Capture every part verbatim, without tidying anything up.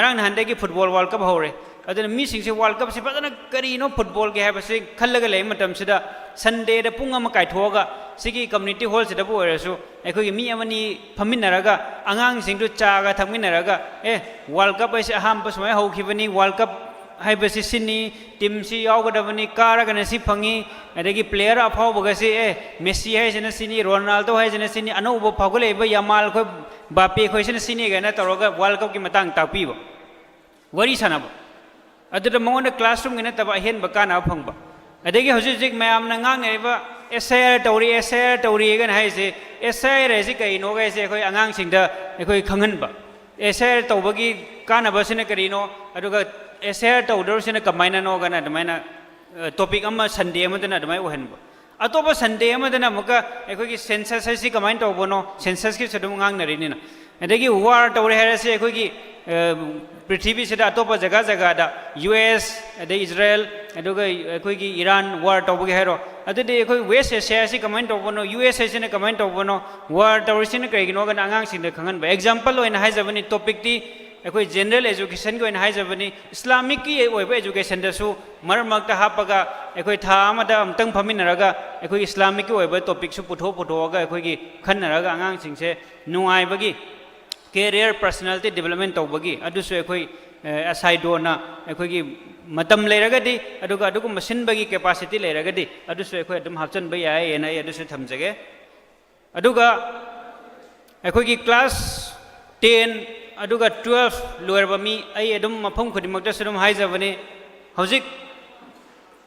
ꯉꯔꯥꯡ ꯅꯍꯥꯟꯗꯒꯤ football World Cup ꯍꯧꯔꯦ꯫ ꯑꯗꯨꯅ ꯃꯤꯁꯤꯡꯁꯦ World Cupꯁꯤ ꯐꯖꯅ ꯀꯔꯤꯅꯣ footballꯒꯤ ꯍꯥꯏꯕꯁꯤ ꯈꯜꯂꯒ ꯂꯩꯕ ꯃꯇꯝꯁꯤꯗ, Sundayꯗ ꯄꯨꯡ ꯑꯃ ꯀꯥꯏꯊꯣꯛꯑꯒ ꯁꯤꯒꯤ community hallꯁꯤꯗꯕꯨ ꯑꯣꯏꯔꯁꯨ ꯑꯩꯈꯣꯏꯒꯤ ꯃꯤ ꯑꯃꯅꯤ ꯐꯝꯃꯤꯟꯅꯔꯒ, ꯑꯉꯥꯡꯁꯤꯡꯗꯨ ꯆꯥꯒ ꯊꯛꯃꯤꯟꯅꯔꯒ, "ꯑꯦ, World Cup ꯍꯥꯏꯁꯦ ꯑꯍꯥꯟꯕ ꯁꯨꯃꯥꯏꯅ ꯍꯧꯈꯤꯕꯅꯤ, World Cup ꯍꯥꯏꯕꯁꯤ ꯁꯤꯅꯤ, teamꯁꯤ ꯌꯥꯎꯒꯗꯕꯅꯤ, ꯀꯥꯔꯒꯅ ꯁꯤ ꯐꯪꯉꯤ, ꯑꯗꯒꯤ player ꯑꯐꯥꯎꯕꯒꯁꯤ, ꯑꯦ, Messi ꯍꯥꯏꯁꯤꯅ ꯁꯤꯅꯤ, Ronaldo ꯍꯥꯏꯁꯤꯅ ꯁꯤꯅꯤ, ꯑꯅꯧꯕ ꯐꯥꯎꯒꯠꯂꯛꯏꯕ Yamal ꯈꯣꯏ, Mbappe ꯈꯣꯏꯁꯤꯅ ꯁꯤꯅꯤ" ꯀꯥꯏꯅ ꯇꯧꯔꯒ World Cupꯀꯤ ꯃꯇꯥꯡ ꯇꯥꯛꯄꯤꯕ, ꯋꯥꯔꯤ ꯁꯥꯟꯅꯕ꯫ ꯑꯗꯨꯗ ꯃꯉꯣꯟꯗ classroomꯒꯤ ꯅꯠꯇꯕ ꯑꯍꯦꯟꯕ ꯀꯥꯟꯅꯕ ꯐꯪꯕ꯫ ꯑꯗꯒꯤ ꯍꯧꯖꯤꯛ ꯍꯧꯖꯤꯛ ꯃꯌꯥꯝꯅ ꯉꯥꯡꯅꯔꯤꯕ "S I R ꯇꯧꯔꯤ, S I R ꯇꯧꯔꯤꯒꯅ" ꯍꯥꯏꯁꯦ, S I R ꯍꯥꯏꯁꯤ ꯀꯔꯤꯅꯣꯒ ꯍꯥꯏꯁꯦ ꯑꯩꯈꯣꯏ ꯑꯉꯥꯡꯁꯤꯡꯗ ꯑꯩꯈꯣꯏ ꯈꯪꯍꯟꯕ꯫ S I R ꯇꯧꯕꯒꯤ ꯀꯥꯟꯅꯕꯁꯤꯅ ꯀꯔꯤꯅꯣ, ꯑꯗꯨꯒ S I R ꯇꯧꯗꯧꯔꯤꯁꯤꯅ ꯀꯃꯥꯏꯅꯅꯣꯒꯅ ꯑꯗꯨꯃꯥꯏꯅ, ꯑ, topic ꯑꯃ Sunday ꯑꯃꯗꯅ ꯑꯗꯨꯃꯥꯏꯅ ꯑꯣꯏꯍꯟꯕ꯫ ꯑꯇꯣꯞꯄ Sunday ꯑꯃꯗꯅ ꯑꯃꯨꯛꯀ ꯑꯩꯈꯣꯏꯒꯤ census ꯍꯥꯏꯁꯤ ꯀꯃꯥꯏꯅ ꯇꯧꯕꯅꯣ, censusꯀꯤꯁꯨ ꯑꯗꯨꯝ ꯉꯥꯡꯅꯔꯤꯅꯤꯅ꯫ ꯑꯗꯒꯤ war ꯇꯧꯔꯦ ꯍꯥꯏꯔꯁꯤ, ꯑꯩꯈꯣꯏꯒꯤ, ꯑ, ꯄ꯭ꯔꯤꯊꯤꯕꯤꯁꯤꯗ ꯑꯇꯣꯞꯄ ꯖꯒꯥ ꯖꯒꯥꯗ U S, ꯑꯗꯩ Israel, ꯑꯗꯨꯒ ꯑꯩꯈꯣꯏꯒꯤ Iran war ꯇꯧꯕꯒꯤ ꯍꯥꯏꯔꯣ, ꯑꯗꯨꯗꯤ ꯑꯩꯈꯣꯏ West Asia ꯑꯁꯤ ꯀꯃꯥꯏꯅ ꯇꯧꯕꯅꯣ, U S ꯑꯁꯤꯅ ꯀꯃꯥꯏꯅ ꯇꯧꯕꯅꯣ, war ꯇꯧꯔꯤꯁꯤꯅ ꯀꯩꯒꯤꯅꯣꯒꯅ ꯑꯉꯥꯡꯁꯤꯡꯗ ꯈꯪꯍꯟꯕ꯫ Example ꯑꯣꯏꯅ ꯍꯥꯏꯖꯕꯅꯤ, topicꯇꯤ ꯑꯩꯈꯣꯏ general educationꯒꯤ ꯑꯣꯏꯅ ꯍꯥꯏꯖꯕꯅꯤ, Islamicꯀꯤ ꯑꯣꯏꯕ educationꯗꯁꯨ ꯃꯔꯛ ꯃꯔꯛꯇ ꯍꯥꯞꯄꯒ ꯑꯩꯈꯣꯏ ꯊꯥ ꯑꯃꯗ ꯑꯃꯨꯛꯇꯪ ꯐꯝꯃꯤꯟꯅꯔꯒ ꯑꯩꯈꯣꯏ Islamicꯀꯤ ꯑꯣꯏꯕ topicꯁꯨ ꯄꯨꯊꯣꯛ ꯄꯨꯊꯣꯛꯑꯒ ꯑꯩꯈꯣꯏꯒꯤ ꯈꯟꯅꯔꯒ ꯑꯉꯥꯡꯁꯤꯡꯁꯦ ꯅꯨꯡꯉꯥꯏꯕꯒꯤ career personality development ꯇꯧꯕꯒꯤ ꯑꯗꯨꯁꯨ ꯑꯩꯈꯣꯏ, ꯑ, ꯑꯁꯥꯏꯗꯣꯅ ꯑꯩꯈꯣꯏꯒꯤ ꯃꯇꯝ ꯂꯩꯔꯒꯗꯤ, ꯑꯗꯨꯒ ꯑꯗꯨꯒꯨꯝꯕ ꯁꯤꯟꯕꯒꯤ capacity ꯂꯩꯔꯒꯗꯤ ꯑꯗꯨꯁꯨ ꯑꯩꯈꯣꯏ ꯑꯗꯨꯝ ꯍꯥꯞꯆꯤꯟꯕ ꯌꯥꯏ ꯍꯥꯏꯅ ꯑꯩ ꯑꯗꯨꯁꯨ ꯊꯝꯖꯒꯦ꯫ ꯑꯗꯨꯒ ꯑꯩꯈꯣꯏꯒꯤ class ten ꯑꯗꯨꯒ twelve ꯂꯣꯏꯔꯕ ꯃꯤ, ꯑꯩ ꯑꯗꯨꯝ ꯃꯐꯝ ꯈꯨꯗꯤꯡꯃꯛꯇꯁꯨ ꯑꯗꯨꯝ ꯍꯥꯏꯖꯕꯅꯤ, ꯍꯧꯖꯤꯛ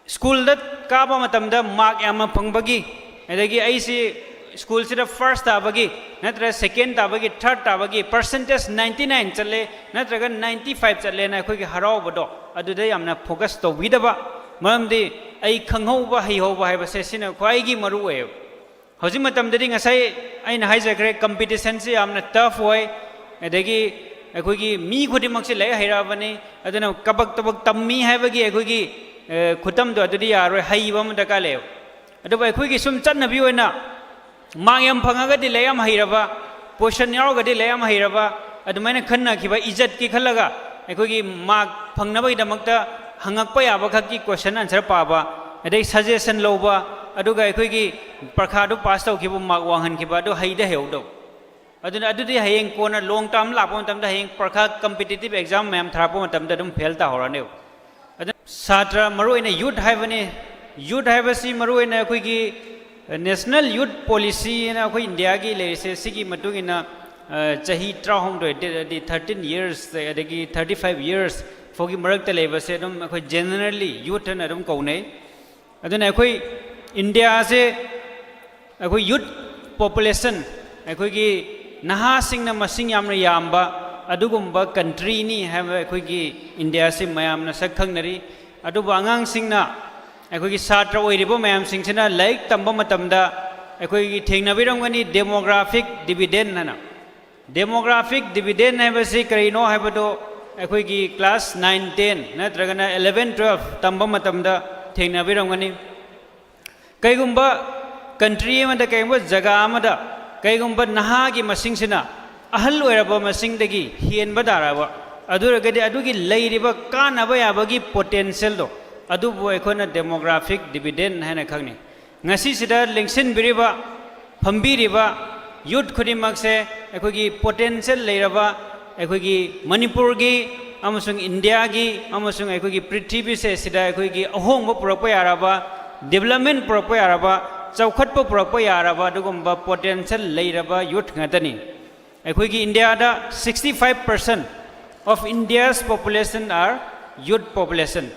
schoolꯗ ꯀꯥꯕ ꯃꯇꯝꯗ mark ꯌꯥꯝꯅ ꯐꯪꯕꯒꯤ, ꯑꯗꯒꯤ ꯑꯩꯁꯤ schoolꯁꯤꯗ first ꯇꯥꯕꯒꯤ, ꯅꯠꯇ꯭ꯔꯒ second ꯇꯥꯕꯒꯤ, third ꯇꯥꯕꯒꯤ, percentage ninety nine ꯆꯠꯂꯦ, ꯅꯠꯇ꯭ꯔꯒ ninety five ꯆꯠꯂꯦꯅ ꯑꯩꯈꯣꯏꯒꯤ ꯍꯔꯥꯎꯕꯗꯣ, ꯑꯗꯨꯗ ꯌꯥꯝꯅ focus ꯇꯧꯕꯤꯗꯕ꯫ ꯃꯔꯝꯗꯤ ꯑꯩ ꯈꯪꯍꯧꯕ, ꯍꯩꯍꯧꯕ ꯍꯥꯏꯕꯁꯦ ꯁꯤꯅ ꯈ꯭ꯋꯥꯏꯒꯤ ꯃꯔꯨ ꯑꯣꯏꯌꯦꯕ꯫ ꯍꯧꯖꯤꯛ ꯃꯇꯝꯗꯗꯤ ꯉꯁꯥꯏ ꯑꯩꯅ ꯍꯥꯏꯖꯈ꯭ꯔꯦ, competitionꯁꯤ ꯌꯥꯝꯅ tough ꯑꯣꯏ, ꯑꯗꯒꯤ ꯑꯩꯈꯣꯏꯒꯤ ꯃꯤ ꯈꯨꯗꯤꯡꯃꯛꯁꯤ ꯂꯥꯏꯔꯤꯛ ꯍꯩꯔꯛꯑꯕꯅꯤ, ꯑꯗꯨꯅ ꯀꯕꯛ ꯇꯕꯛ ꯇꯝꯃꯤ ꯍꯥꯏꯕꯒꯤ ꯑꯩꯈꯣꯏꯒꯤ, ꯑ, ꯈꯨꯇꯝꯗꯣ ꯑꯗꯨꯗꯤ ꯌꯥꯔꯣꯏ, ꯍꯩꯕ ꯑꯃ ꯗꯔꯀꯥꯔ ꯂꯩꯌꯦꯕ꯫ ꯑꯗꯨꯕꯨ ꯑꯩꯈꯣꯏꯒꯤ ꯁꯨꯝ ꯆꯠꯅꯕꯤ ꯑꯣꯏꯅ mark ꯌꯥꯝ ꯐꯪꯉꯒꯗꯤ ꯂꯥꯏꯔꯤꯛ ꯌꯥꯝ ꯍꯩꯔꯕ, position ꯌꯥꯎꯔꯒꯗꯤ ꯂꯥꯏꯔꯤꯛ ꯌꯥꯝ ꯍꯩꯔꯕ, ꯑꯗꯨꯃꯥꯏꯅ ꯈꯟꯅꯈꯤꯕ, ꯏꯖꯠꯀꯤ ꯈꯜꯂꯒ ꯑꯩꯈꯣꯏꯒꯤ ꯃꯥꯔꯛ ꯐꯪꯅꯕꯒꯤꯗꯃꯛꯇ ꯍꯪꯉꯛꯄ ꯌꯥꯕ ꯈꯛꯀꯤ ꯀꯣꯏꯁꯟ ꯑꯟꯁꯔ ꯄꯥꯕ, ꯑꯗꯩ ꯁꯖꯦꯁꯟ ꯂꯧꯕ, ꯑꯗꯨꯒ ꯑꯩꯈꯣꯏꯒꯤ ꯄꯔꯈꯥꯗꯨ ꯄꯥꯁ ꯇꯧꯈꯤꯕ ꯃꯥꯔꯛ ꯋꯥꯡꯍꯟꯈꯤꯕ, ꯑꯗꯨ ꯍꯩꯗ ꯍꯩꯍꯧꯗꯕ꯫ ꯑꯗꯨꯅ ꯑꯗꯨꯗꯤ ꯍꯌꯦꯡ ꯀꯣꯟꯅ ꯂꯣꯡ ꯇꯥꯔꯝ ꯂꯥꯛꯄ ꯃꯇꯝꯗ, ꯍꯌꯦꯡ ꯄꯔꯈꯥ ꯀꯝꯄꯤꯇꯤꯇꯤꯞ ꯑꯦꯛꯖꯥꯝ ꯃꯌꯥꯝ ꯊꯥꯔꯛꯄ ꯃꯇꯝꯗ ꯑꯗꯨꯝ ꯐꯦꯜ ꯇꯥꯍꯧꯔꯅꯦꯕ꯫ ꯑꯗꯨꯅ ꯁꯥꯇ꯭ꯔ, ꯃꯔꯨꯑꯣꯏꯅ ꯌꯨꯠ ꯍꯥꯏꯕꯅꯤ꯫ ꯌꯨꯠ ꯍꯥꯏꯕꯁꯤ ꯃꯔꯨꯑꯣꯏꯅ ꯑꯩꯈꯣꯏꯒꯤ ꯅꯦꯁꯅꯦꯜ ꯌꯨꯠ ꯄꯣꯂꯤꯁꯤ ꯍꯥꯏꯅ ꯑꯩꯈꯣꯏ ꯏꯟꯗꯤꯌꯥꯒꯤ ꯂꯩꯔꯤꯁꯦ, ꯁꯤꯒꯤ ꯃꯇꯨꯡ ꯏꯟꯅ, ꯑ, ꯆꯍꯤ ꯇꯔꯥꯍꯨꯝꯗꯣꯏ, ꯍꯥꯏꯗꯤ ꯊꯥꯔꯇꯤꯟ ꯌꯔꯁ, ꯑꯗꯒꯤ ꯊꯥꯔꯇꯤ ꯐꯥꯏꯚ ꯌꯔꯁ ꯐꯥꯎꯒꯤ ꯃꯔꯛꯇ ꯂꯩꯕꯁꯦ ꯑꯗꯨꯝ ꯑꯩꯈꯣꯏ ꯖꯦꯅꯔꯦꯜꯂꯤ ꯌꯨꯠ ꯍꯥꯏꯅ ꯑꯗꯨꯝ ꯀꯧꯅꯩ꯫ ꯑꯗꯨꯅ ꯑꯩꯈꯣꯏ ꯏꯟꯗꯤꯌꯥꯁꯦ ꯑꯩꯈꯣꯏ ꯌꯨꯠ ꯄꯣꯄꯨꯂꯦꯁꯟ, ꯑꯩꯈꯣꯏꯒꯤ ꯅꯍꯥꯁꯤꯡꯅ ꯃꯁꯤꯡ ꯌꯥꯝꯅ ꯌꯥꯝꯕ ꯑꯗꯨꯒꯨꯝꯕ ꯀꯟꯇ꯭ꯔꯤꯅꯤ ꯍꯥꯏꯕ ꯑꯩꯈꯣꯏꯒꯤ ꯏꯟꯗꯤꯌꯥꯁꯤ ꯃꯌꯥꯝꯅ ꯁꯛ ꯈꯪꯅꯔꯤ꯫ ꯑꯗꯨꯕꯨ ꯑꯉꯥꯡꯁꯤꯡꯅ, ꯑꯩꯈꯣꯏꯒꯤ ꯁꯥꯇ꯭ꯔ ꯑꯣꯏꯔꯤꯕ ꯃꯌꯥꯝꯁꯤꯡꯁꯤꯅ ꯂꯥꯏꯔꯤꯛ ꯇꯝꯕ ꯃꯇꯝꯗ ꯑꯩꯈꯣꯏꯒꯤ ꯊꯦꯡꯅꯕꯤꯔꯝꯒꯅꯤ demographic dividend ꯍꯥꯏꯅ꯫ Demographic dividend ꯍꯥꯏꯕꯁꯤ ꯀꯔꯤꯅꯣ ꯍꯥꯏꯕꯗꯨ ꯑꯩꯈꯣꯏꯒꯤ ꯀ꯭ꯂꯥꯁ ꯅꯥꯏꯟ, ꯇꯦꯟ ꯅꯠꯇ꯭ꯔꯒꯅ ꯏꯂꯦꯚꯦꯟ, ꯇꯨꯋꯦꯜꯐ ꯇꯝꯕ ꯃꯇꯝꯗ ꯊꯦꯡꯅꯕꯤꯔꯝꯒꯅꯤ꯫ ꯀꯩꯒꯨꯝꯕ ꯀꯟꯇ꯭ꯔꯤ ꯑꯃꯗ, ꯀꯩꯒꯨꯝꯕ ꯖꯒꯥ ꯑꯃꯗ, ꯀꯩꯒꯨꯝꯕ ꯅꯍꯥꯒꯤ ꯃꯁꯤꯡꯁꯤꯅ ꯑꯍꯜ ꯑꯣꯏꯔꯕ ꯃꯁꯤꯡꯗꯒꯤ ꯍꯦꯟꯕ ꯇꯥꯔꯕ, ꯑꯗꯨ ꯑꯣꯏꯔꯒꯗꯤ ꯑꯗꯨꯒꯤ ꯂꯩꯔꯤꯕ ꯀꯥꯟꯅꯕ ꯌꯥꯕꯒꯤ ꯄꯣꯇꯦꯟꯁꯤꯌꯦꯜꯗꯣ, ꯑꯗꯨꯕꯨ ꯑꯩꯈꯣꯏꯅ demographic dividend ꯍꯥꯏꯅ ꯈꯪꯅꯩ꯫ ꯉꯁꯤꯁꯤꯗ ꯂꯦꯡꯁꯤꯟꯕꯤꯔꯤꯕ, ꯐꯝꯕꯤꯔꯤꯕ ꯌꯨꯠ ꯈꯨꯗꯤꯡꯃꯛꯁꯦ ꯑꯩꯈꯣꯏꯒꯤ ꯄꯣꯇꯦꯟꯁꯤꯌꯦꯜ ꯂꯩꯔꯕ, ꯑꯩꯈꯣꯏꯒꯤ ꯃꯅꯤꯄꯨꯔꯒꯤ ꯑꯃꯁꯨꯡ ꯏꯟꯗꯤꯌꯥꯒꯤ ꯑꯃꯁꯨꯡ ꯑꯩꯈꯣꯏꯒꯤ ꯄ꯭ꯔꯤꯊꯤꯕꯤꯁꯦ ꯁꯤꯗ ꯑꯩꯈꯣꯏꯒꯤ ꯑꯍꯣꯡꯕ ꯄꯨꯔꯛꯄ ꯌꯥꯔꯕ, ꯗꯤꯕꯂꯞꯃꯦꯟ ꯄꯨꯔꯛꯄ ꯌꯥꯔꯕ, ꯆꯥꯎꯈꯠꯄ ꯄꯨꯔꯛꯄ ꯌꯥꯔꯕ ꯑꯗꯨꯒꯨꯝꯕ ꯄꯣꯇꯦꯟꯁꯤꯌꯦꯜ ꯂꯩꯔꯕ ꯌꯨꯠ ꯉꯥꯛꯇꯅꯤ꯫ ꯑꯩꯈꯣꯏꯒꯤ ꯏꯟꯗꯤꯌꯥꯗ sixty five percent of India's population are youth population꯫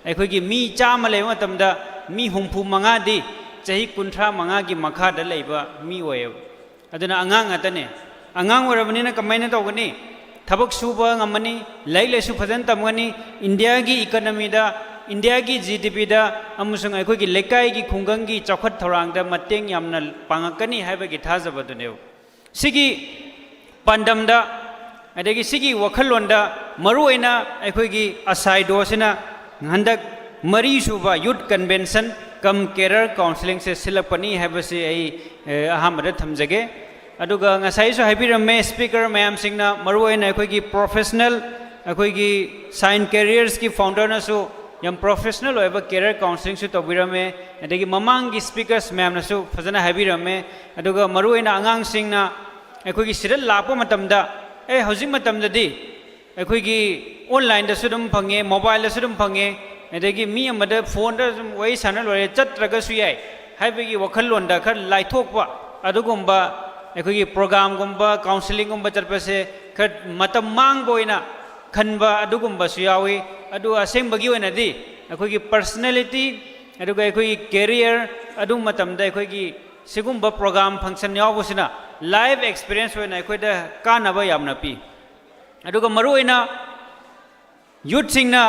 ꯑꯩꯈꯣꯏꯒꯤ ꯃꯤ ꯆꯥꯝꯃ ꯂꯩꯕ ꯃꯇꯝꯗ ꯃꯤ ꯍꯨꯝꯐꯨ ꯃꯉꯥꯗꯤ ꯆꯍꯤ ꯀꯨꯟꯊ꯭ꯔꯥ ꯃꯉꯥꯒꯤ ꯃꯈꯥꯗ ꯂꯩꯕ ꯃꯤ ꯑꯣꯏꯌꯦꯕ꯫ ꯑꯗꯨꯅ ꯑꯉꯥꯡ ꯉꯥꯛꯇꯅꯦ꯫ ꯑꯉꯥꯡ ꯑꯣꯏꯔꯕꯅꯤꯅ ꯀꯃꯥꯏꯅ ꯇꯧꯒꯅꯤ? ꯊꯕꯛ ꯁꯨꯕ ꯉꯝꯃꯅꯤ, ꯂꯥꯏꯔꯤꯛ ꯂꯥꯏꯁꯨ ꯐꯖꯅ ꯇꯝꯒꯅꯤ, ꯏꯟꯗꯤꯌꯥꯒꯤ ꯏꯀꯅꯃꯤꯗ, ꯏꯟꯗꯤꯌꯥꯒꯤ ꯖꯤ ꯗꯤ ꯄꯤꯗ ꯑꯃꯁꯨꯡ ꯑꯩꯈꯣꯏꯒꯤ ꯂꯩꯀꯥꯏꯒꯤ ꯈꯨꯡꯒꯪꯒꯤ ꯆꯥꯎꯈꯠ ꯊꯧꯔꯥꯡꯗ ꯃꯇꯦꯡ ꯌꯥꯝꯅ ꯄꯥꯡꯉꯛꯀꯅꯤ ꯍꯥꯏꯕꯒꯤ ꯊꯥꯖꯕꯗꯨꯅꯦꯕ꯫ ꯁꯤꯒꯤ ꯄꯥꯟꯗꯝꯗ, ꯑꯗꯒꯤ ꯁꯤꯒꯤ ꯋꯥꯈꯜꯂꯣꯟꯗ ꯃꯔꯨꯑꯣꯏꯅ ꯑꯩꯈꯣꯏꯒꯤ ꯑꯁꯥꯏꯗꯣꯁꯤꯅ ꯍꯟꯗꯛ ꯃꯔꯤꯁꯨꯕ ꯌꯨꯠ ꯀꯟꯚꯦꯟꯁꯟ ꯀꯝ ꯀꯦꯔꯤꯌꯔ ꯀꯥꯎꯟꯁꯤꯂꯤꯡꯁꯦ ꯁꯤꯜꯂꯛꯄꯅꯤ ꯍꯥꯏꯕꯁꯤ ꯑꯩ, ꯑꯦ, ꯑꯍꯥꯟꯕꯗ ꯊꯝꯖꯒꯦ꯫ ꯑꯗꯨꯒ ꯉꯁꯥꯏꯁꯨ ꯍꯥꯏꯕꯤꯔꯝꯃꯦ ꯁ꯭ꯄꯤꯀꯔ ꯃꯌꯥꯝꯁꯤꯡꯅ, ꯃꯔꯨꯑꯣꯏꯅ ꯑꯩꯈꯣꯏꯒꯤ ꯄ꯭ꯔꯣꯐꯦꯁꯅꯦꯜ ꯑꯩꯈꯣꯏꯒꯤ ꯁꯥꯏꯟ ꯀꯦꯔꯤꯌꯔꯁꯀꯤ ꯐꯥꯎꯟꯗꯔꯅꯁꯨ ꯌꯥꯝ ꯄ꯭ꯔꯣꯐꯦꯁꯅꯦꯜ ꯑꯣꯏꯕ ꯀꯦꯔꯤꯌꯔ ꯀꯥꯎꯟꯁꯤꯂꯤꯡꯁꯨ ꯇꯧꯕꯤꯔꯝꯃꯦ꯫ ꯑꯗꯒꯤ ꯃꯃꯥꯡꯒꯤ ꯁ꯭ꯄꯤꯀꯔꯁ ꯃꯌꯥꯝꯅꯁꯨ ꯐꯖꯅ ꯍꯥꯏꯕꯤꯔꯝꯃꯦ꯫ ꯑꯗꯨꯒ ꯃꯔꯨꯑꯣꯏꯅ ꯑꯉꯥꯡꯁꯤꯡꯅ ꯑꯩꯈꯣꯏꯒꯤ ꯁꯤꯗ ꯂꯥꯛꯄ ꯃꯇꯝꯗ, ꯑꯦ, ꯍꯧꯖꯤꯛ ꯃꯇꯝꯗꯗꯤ ꯑꯩꯈꯣꯏꯒꯤ ꯑꯣꯟꯂꯥꯏꯟꯗꯁꯨ ꯑꯗꯨꯝ ꯐꯪꯉꯦ, ꯃꯣꯕꯥꯏꯜꯗꯁꯨ ꯑꯗꯨꯝ ꯐꯪꯉꯦ, ꯑꯗꯒꯤ ꯃꯤ ꯑꯃꯗ ꯐꯣꯟꯗ ꯁꯨꯝ ꯋꯥꯔꯤ ꯁꯥꯟꯅ ꯂꯣꯏꯔꯦ, ꯆꯠꯇ꯭ꯔꯒꯁꯨ ꯌꯥꯏ ꯍꯥꯏꯕꯒꯤ ꯋꯥꯈꯜꯂꯣꯟꯗ ꯈꯔ ꯂꯥꯏꯊꯣꯛꯄ ꯑꯗꯨꯒꯨꯝꯕ ꯑꯩꯈꯣꯏꯒꯤ ꯄ꯭ꯔꯣꯒ꯭ꯔꯥꯝꯒꯨꯝꯕ, ꯀꯥꯎꯟꯁꯤꯂꯤꯡꯒꯨꯝꯕ ꯆꯠꯄꯁꯦ ꯈꯔ ꯃꯇꯝ ꯃꯥꯡꯕ ꯑꯣꯏꯅ ꯈꯟꯕ ꯑꯗꯨꯒꯨꯝꯕꯁꯨ ꯌꯥꯎꯏ꯫ ꯑꯗꯨ ꯑꯁꯦꯡꯕꯒꯤ ꯑꯣꯏꯅꯗꯤ ꯑꯩꯈꯣꯏꯒꯤ ꯄꯔꯁꯅꯦꯂꯤꯇꯤ, ꯑꯗꯨꯒ ꯑꯩꯈꯣꯏꯒꯤ ꯀꯦꯔꯤꯌꯔ, ꯑꯗꯨ ꯃꯇꯝꯗ ꯑꯩꯈꯣꯏꯒꯤ ꯁꯤꯒꯨꯝꯕ ꯄ꯭ꯔꯣꯒ꯭ꯔꯥꯝ, ꯐꯪꯁꯟ ꯌꯥꯎꯕꯁꯤꯅ ꯂꯥꯏꯐ ꯑꯦꯛꯁꯄꯤꯔꯤꯌꯦꯟꯁ ꯑꯣꯏꯅ ꯑꯩꯈꯣꯏꯗ ꯀꯥꯟꯅꯕ ꯌꯥꯝꯅ ꯄꯤ꯫ ꯑꯗꯨꯒ ꯃꯔꯨꯑꯣꯏꯅ ꯌꯨꯠꯁꯤꯡꯅ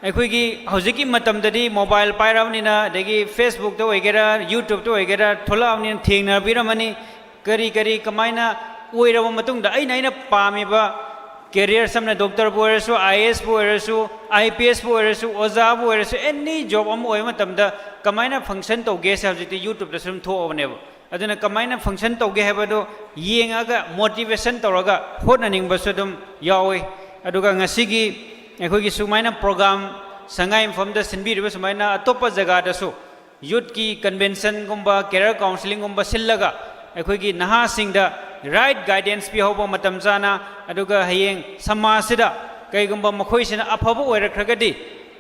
ꯑꯩꯈꯣꯏꯒꯤ ꯍꯧꯖꯤꯛꯀꯤ ꯃꯇꯝꯗꯗꯤ ꯃꯣꯕꯥꯏꯜ ꯄꯥꯏꯔꯕꯅꯤꯅ, ꯑꯗꯒꯤ ꯐꯦꯁꯕꯨꯛꯇ ꯑꯣꯏꯒꯦꯔꯥ, ꯌꯨꯇ꯭ꯌꯨꯕꯇ ꯑꯣꯏꯒꯦꯔꯥ, ꯊꯣꯛꯂꯛꯑꯕꯅꯤꯅ ꯊꯦꯡꯅꯕꯤꯔꯝꯃꯅꯤ꯫ ꯀꯔꯤ ꯀꯔꯤ ꯀꯃꯥꯏꯅ ꯑꯣꯏꯔꯕ ꯃꯇꯨꯡꯗ ꯑꯩꯅ, ꯑꯩꯅ ꯄꯥꯝꯃꯤꯕ ꯀꯦꯔꯤꯌꯔ, ꯁꯝꯅ ꯗꯣꯛꯇꯔꯕꯨ ꯑꯣꯏꯔꯁꯨ, IASꯄꯨ ꯑꯣꯏꯔꯁꯨ, IPSꯄꯨ ꯑꯣꯏꯔꯁꯨ, ꯑꯣꯖꯥꯕꯨ ꯑꯣꯏꯔꯁꯨ, ꯑꯦꯅꯤ ꯖꯣꯕ ꯑꯃ ꯑꯣꯏꯕ ꯃꯇꯝꯗ ꯀꯃꯥꯏꯅ ꯐꯪꯁꯟ ꯇꯧꯒꯦꯁꯦ ꯍꯧꯖꯤꯛꯇꯤ ꯌꯨꯇ꯭ꯌꯨꯕꯇꯁꯨ ꯑꯗꯨꯝ ꯊꯣꯛꯑꯕꯅꯦꯕ꯫ ꯑꯗꯨꯅ ꯀꯃꯥꯏꯅ ꯐꯪꯁꯟ ꯇꯧꯒꯦ ꯍꯥꯏꯕꯗꯣ ꯌꯦꯡꯉꯒ, ꯃꯣꯇꯤꯚꯦꯁꯟ ꯇꯧꯔꯒ ꯍꯣꯠꯅꯅꯤꯡꯕꯁꯨ ꯑꯗꯨꯝ ꯌꯥꯎꯏ꯫ ꯑꯗꯨꯒ ꯉꯁꯤꯒꯤ ꯑꯩꯈꯣꯏꯒꯤ ꯁꯨꯃꯥꯏꯅ ꯄ꯭ꯔꯣꯒ꯭ꯔꯥꯝ ꯁꯉꯥꯏ ꯃꯐꯝꯗ ꯁꯤꯟꯕꯤꯔꯤꯕ ꯁꯨꯃꯥꯏꯅ ꯑꯇꯣꯞꯄ ꯖꯒꯥꯗꯁꯨ ꯌꯨꯠꯀꯤ ꯀꯟꯚꯦꯟꯁꯟꯒꯨꯝꯕ, ꯀꯦꯔꯤꯌꯔ ꯀꯥꯎꯟꯁꯤꯂꯤꯡꯒꯨꯝꯕ ꯁꯤꯜꯂꯒ ꯑꯩꯈꯣꯏꯒꯤ ꯅꯍꯥꯁꯤꯡꯗ ꯔꯥꯏꯠ ꯒꯥꯏꯗꯦꯟꯁ ꯄꯤꯍꯧꯕ ꯃꯇꯝ ꯆꯥꯅ, ꯑꯗꯨꯒ ꯍꯌꯦꯡ ꯁꯃꯥꯖꯁꯤꯗ ꯀꯩꯒꯨꯝꯕ ꯃꯈꯣꯏꯁꯤꯅ ꯑꯐꯕ ꯑꯣꯏꯔꯛꯈ꯭ꯔꯒꯗꯤ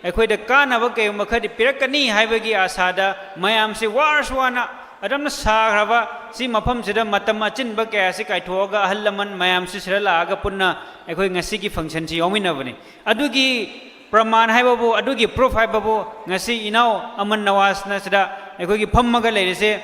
ꯑꯩꯈꯣꯏꯗ ꯀꯥꯟꯅꯕ ꯀꯩꯒꯨꯝꯕ ꯈꯔꯗꯤ ꯄꯤꯔꯛꯀꯅꯤ ꯍꯥꯏꯕꯒꯤ ꯑꯥꯁꯥꯗ ꯃꯌꯥꯝꯁꯤ ꯋꯥꯔꯁꯨ ꯋꯥꯅ ꯑꯗꯨꯝꯅ ꯁꯥꯈ꯭ꯔꯕ ꯁꯤ ꯃꯐꯝꯁꯤꯗ ꯃꯇꯝ ꯑꯆꯤꯟꯕ ꯀꯌꯥꯁꯤ ꯀꯥꯏꯊꯣꯛꯑꯒ ꯑꯍꯜ ꯂꯃꯟ ꯃꯌꯥꯝꯁꯤ ꯁꯤꯗ ꯂꯥꯛꯑꯒ ꯄꯨꯟꯅ ꯑꯩꯈꯣꯏ ꯉꯁꯤꯒꯤ ꯐꯪꯁꯟꯁꯤ ꯌꯥꯎꯃꯤꯟꯅꯕꯅꯤ꯫ ꯑꯗꯨꯒꯤ ꯄ꯭ꯔꯃꯥꯟ ꯍꯥꯏꯕꯕꯨ, ꯑꯗꯨꯒꯤ ꯄ꯭ꯔꯨꯐ ꯍꯥꯏꯕꯕꯨ ꯉꯁꯤ ꯏꯅꯥꯎ ꯑꯃꯟ ꯅꯋꯥꯖꯅ ꯁꯤꯗ ꯑꯩꯈꯣꯏꯒꯤ ꯐꯝꯃꯒ ꯂꯩꯔꯤꯁꯦ,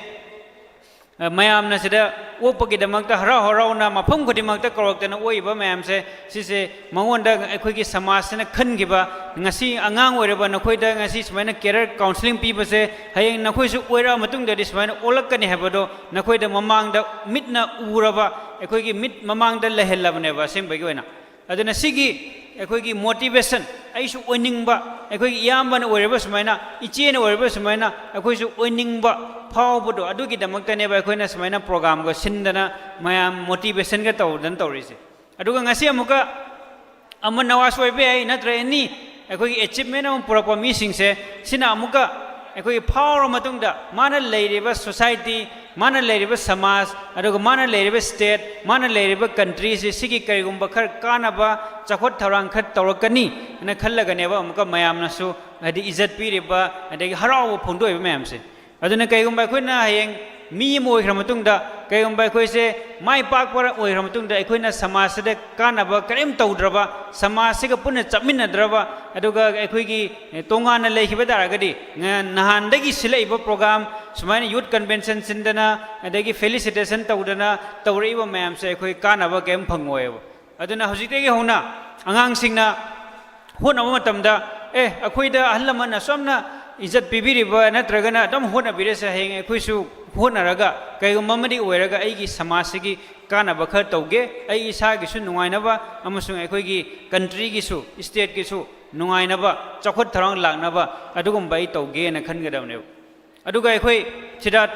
ꯑ, ꯃꯌꯥꯝꯅ ꯁꯤꯗ ꯑꯣꯛꯄꯒꯤꯗꯃꯛꯇ ꯍꯔꯥꯎ ꯍꯔꯥꯎꯅ ꯃꯐꯝ ꯈꯨꯗꯤꯡꯃꯛꯇ ꯀꯧꯔꯛꯇꯅ ꯑꯣꯛꯏꯕ ꯃꯌꯥꯝꯁꯦ, ꯁꯤꯁꯦ ꯃꯉꯣꯟꯗ ꯑꯩꯈꯣꯏꯒꯤ ꯁꯃꯥꯖꯁꯤꯅ ꯈꯟꯈꯤꯕ, ꯉꯁꯤ ꯑꯉꯥꯡ ꯑꯣꯏꯔꯕ ꯅꯈꯣꯏꯗ ꯉꯁꯤ ꯁꯨꯃꯥꯏꯅ ꯀꯦꯔꯤꯌꯔ ꯀꯥꯎꯟꯁꯤꯂꯤꯡ ꯄꯤꯕꯁꯦ ꯍꯌꯦꯡ ꯅꯈꯣꯏꯁꯨ ꯑꯣꯏꯔꯛꯑ ꯃꯇꯨꯡꯗꯗꯤ ꯁꯨꯃꯥꯏꯅ ꯑꯣꯜꯂꯛꯀꯅꯤ ꯍꯥꯏꯕꯗꯣ ꯅꯈꯣꯏꯗ ꯃꯃꯥꯡꯗ ꯃꯤꯠꯅ ꯎꯔꯕ, ꯑꯩꯈꯣꯏꯒꯤ ꯃꯤꯠ ꯃꯃꯥꯡꯗ ꯂꯩꯍꯜꯂꯕꯅꯦꯕ ꯑꯁꯦꯡꯕꯒꯤ ꯑꯣꯏꯅ꯫ ꯑꯗꯨꯅ ꯁꯤꯒꯤ ꯑꯩꯈꯣꯏꯒꯤ ꯃꯣꯇꯤꯚꯦꯁꯟ, ꯑꯩꯁꯨ ꯑꯣꯏꯅꯤꯡꯕ, ꯑꯩꯈꯣꯏꯒꯤ ꯏꯌꯥꯝꯕꯅ ꯑꯣꯏꯔꯕ ꯁꯨꯃꯥꯏꯅ, ꯏꯆꯦꯅ ꯑꯣꯏꯔꯕ ꯁꯨꯃꯥꯏꯅ, ꯑꯩꯈꯣꯏꯁꯨ ꯑꯣꯏꯅꯤꯡꯕ ꯐꯥꯎꯕꯗꯣ, ꯑꯗꯨꯒꯤꯗꯃꯛꯇꯅꯦꯕ ꯑꯩꯈꯣꯏꯅ ꯁꯨꯃꯥꯏꯅ ꯄ꯭ꯔꯣꯒ꯭ꯔꯥꯝꯒ ꯁꯤꯟꯗꯅ ꯃꯌꯥꯝ ꯃꯣꯇꯤꯚꯦꯁꯟꯒ ꯇꯧꯗꯅ ꯇꯧꯔꯤꯁꯦ꯫ ꯑꯗꯨꯒ ꯉꯁꯤ ꯑꯃꯨꯛꯀ ꯑꯃ ꯅꯋꯥꯖ ꯑꯣꯏꯕ ꯌꯥꯏ, ꯅꯠꯇ꯭ꯔꯒ ꯑꯦꯅꯤ ꯑꯩꯈꯣꯏꯒꯤ ꯑꯦꯆꯤꯞꯃꯦꯟ ꯑꯃ ꯄꯨꯔꯛꯄ ꯃꯤꯁꯤꯡꯁꯦ, ꯁꯤꯅ ꯑꯃꯨꯛꯀ ꯑꯩꯈꯣꯏꯒꯤ ꯐꯥꯎꯔ ꯃꯇꯨꯡꯗ ꯃꯥꯅ ꯂꯩꯔꯤꯕ ꯁꯣꯁꯥꯏꯇꯤ, ꯃꯥꯅ ꯂꯩꯔꯤꯕ ꯁꯃꯥꯖ, ꯑꯗꯨꯒ ꯃꯥꯅ ꯂꯩꯔꯤꯕ ꯁ꯭ꯇꯦꯠ, ꯃꯥꯅ ꯂꯩꯔꯤꯕ ꯀꯟꯇ꯭ꯔꯤꯁꯤ, ꯁꯤꯒꯤ ꯀꯔꯤꯒꯨꯝꯕ ꯈꯔ ꯀꯥꯟꯅꯕ ꯆꯥꯎꯈꯠ ꯊꯧꯔꯥꯡ ꯈꯔ ꯇꯧꯔꯛꯀꯅꯤ ꯍꯥꯏꯅ ꯈꯜꯂꯒꯅꯦꯕ ꯑꯃꯨꯛꯀ ꯃꯌꯥꯝꯅꯁꯨ, ꯍꯥꯏꯗꯤ, ꯏꯖꯠ ꯄꯤꯔꯤꯕ, ꯑꯗꯒꯤ ꯍꯔꯥꯎꯕ ꯐꯣꯡꯗꯣꯛꯏꯕ ꯃꯌꯥꯝꯁꯦ꯫ ꯑꯗꯨꯅ ꯀꯩꯒꯨꯝꯕ ꯑꯩꯈꯣꯏꯅ ꯍꯌꯦꯡ ꯃꯤ ꯑꯃ ꯑꯣꯏꯈ꯭ꯔ ꯃꯇꯨꯡꯗ, ꯀꯩꯒꯨꯝꯕ ꯑꯩꯈꯣꯏꯁꯦ ꯃꯥꯏ ꯄꯥꯛꯄ ꯑꯣꯏꯈ꯭ꯔ ꯃꯇꯨꯡꯗ, ꯑꯩꯈꯣꯏꯅ ꯁꯃꯥꯖꯁꯤꯗ ꯀꯥꯟꯅꯕ ꯀꯔꯤꯝ ꯇꯧꯗ꯭ꯔꯕ, ꯁꯃꯥꯖꯁꯤꯒ ꯄꯨꯟꯅ ꯆꯠꯃꯤꯟꯅꯗ꯭ꯔꯕ, ꯑꯗꯨꯒ ꯑꯩꯈꯣꯏꯒꯤ, ꯑꯦ, ꯇꯣꯉꯥꯟꯅ ꯂꯩꯈꯤꯕ ꯇꯥꯔꯒꯗꯤ, ꯉ-, ꯅꯍꯥꯟꯗꯒꯤ ꯁꯤꯜꯂꯛꯏꯕ ꯄ꯭ꯔꯣꯒ꯭ꯔꯥꯝ, ꯁꯨꯃꯥꯏꯅ ꯌꯨꯠ ꯀꯟꯚꯦꯟꯁꯟ ꯁꯤꯟꯗꯅ, ꯑꯗꯒꯤ ꯐꯦꯂꯤꯁꯤꯇꯦꯁꯟ ꯇꯧꯗꯅ ꯇꯧꯔꯛꯏꯕ ꯃꯌꯥꯝꯁꯦ ꯑꯩꯈꯣꯏ ꯀꯥꯟꯅꯕ ꯀꯔꯤꯝ ꯐꯪꯉꯣꯏꯕ꯫ ꯑꯗꯨꯅ ꯍꯧꯖꯤꯛꯇꯒꯤ ꯍꯧꯅ ꯑꯉꯥꯡꯁꯤꯡꯅ ꯍꯣꯠꯅꯕ ꯃꯇꯝꯗ, "ꯑꯦ, ꯑꯩꯈꯣꯏꯗ ꯑꯍꯜ ꯂꯃꯟ ꯑꯁꯨꯝꯅ ꯏꯖꯠ ꯄꯤꯕꯤꯔꯤꯕ ꯅꯠꯇ꯭ꯔꯒꯅ ꯑꯗꯨꯝ ꯍꯣꯠꯅꯕꯤꯔꯁꯦ, ꯍꯌꯦꯡ ꯑꯩꯈꯣꯏꯁꯨ ꯍꯣꯠꯅꯔꯒ ꯀꯩꯒꯨꯝꯕ ꯑꯃꯗꯤ ꯑꯣꯏꯔꯒ ꯑꯩꯒꯤ ꯁꯃꯥꯖꯁꯤꯒꯤ ꯀꯥꯟꯅꯕ ꯈꯔ ꯇꯧꯒꯦ, ꯑꯩ ꯏꯁꯥꯒꯤꯁꯨ ꯅꯨꯡꯉꯥꯏꯅꯕ ꯑꯃꯁꯨꯡ ꯑꯩꯈꯣꯏꯒꯤ ꯀꯟꯇ꯭ꯔꯤꯒꯤꯁꯨ, ꯁ꯭ꯇꯦꯠꯀꯤꯁꯨ ꯅꯨꯡꯉꯥꯏꯅꯕ, ꯆꯥꯎꯈꯠ ꯊꯧꯔꯥꯡ ꯂꯥꯛꯅꯕ ꯑꯗꯨꯒꯨꯝꯕ ꯑꯩ ꯇꯧꯒꯦꯅ ꯈꯟꯒꯗꯕꯅꯦꯕ"꯫ ꯑꯗꯨꯒ ꯑꯩꯈꯣꯏ ꯁꯤꯗ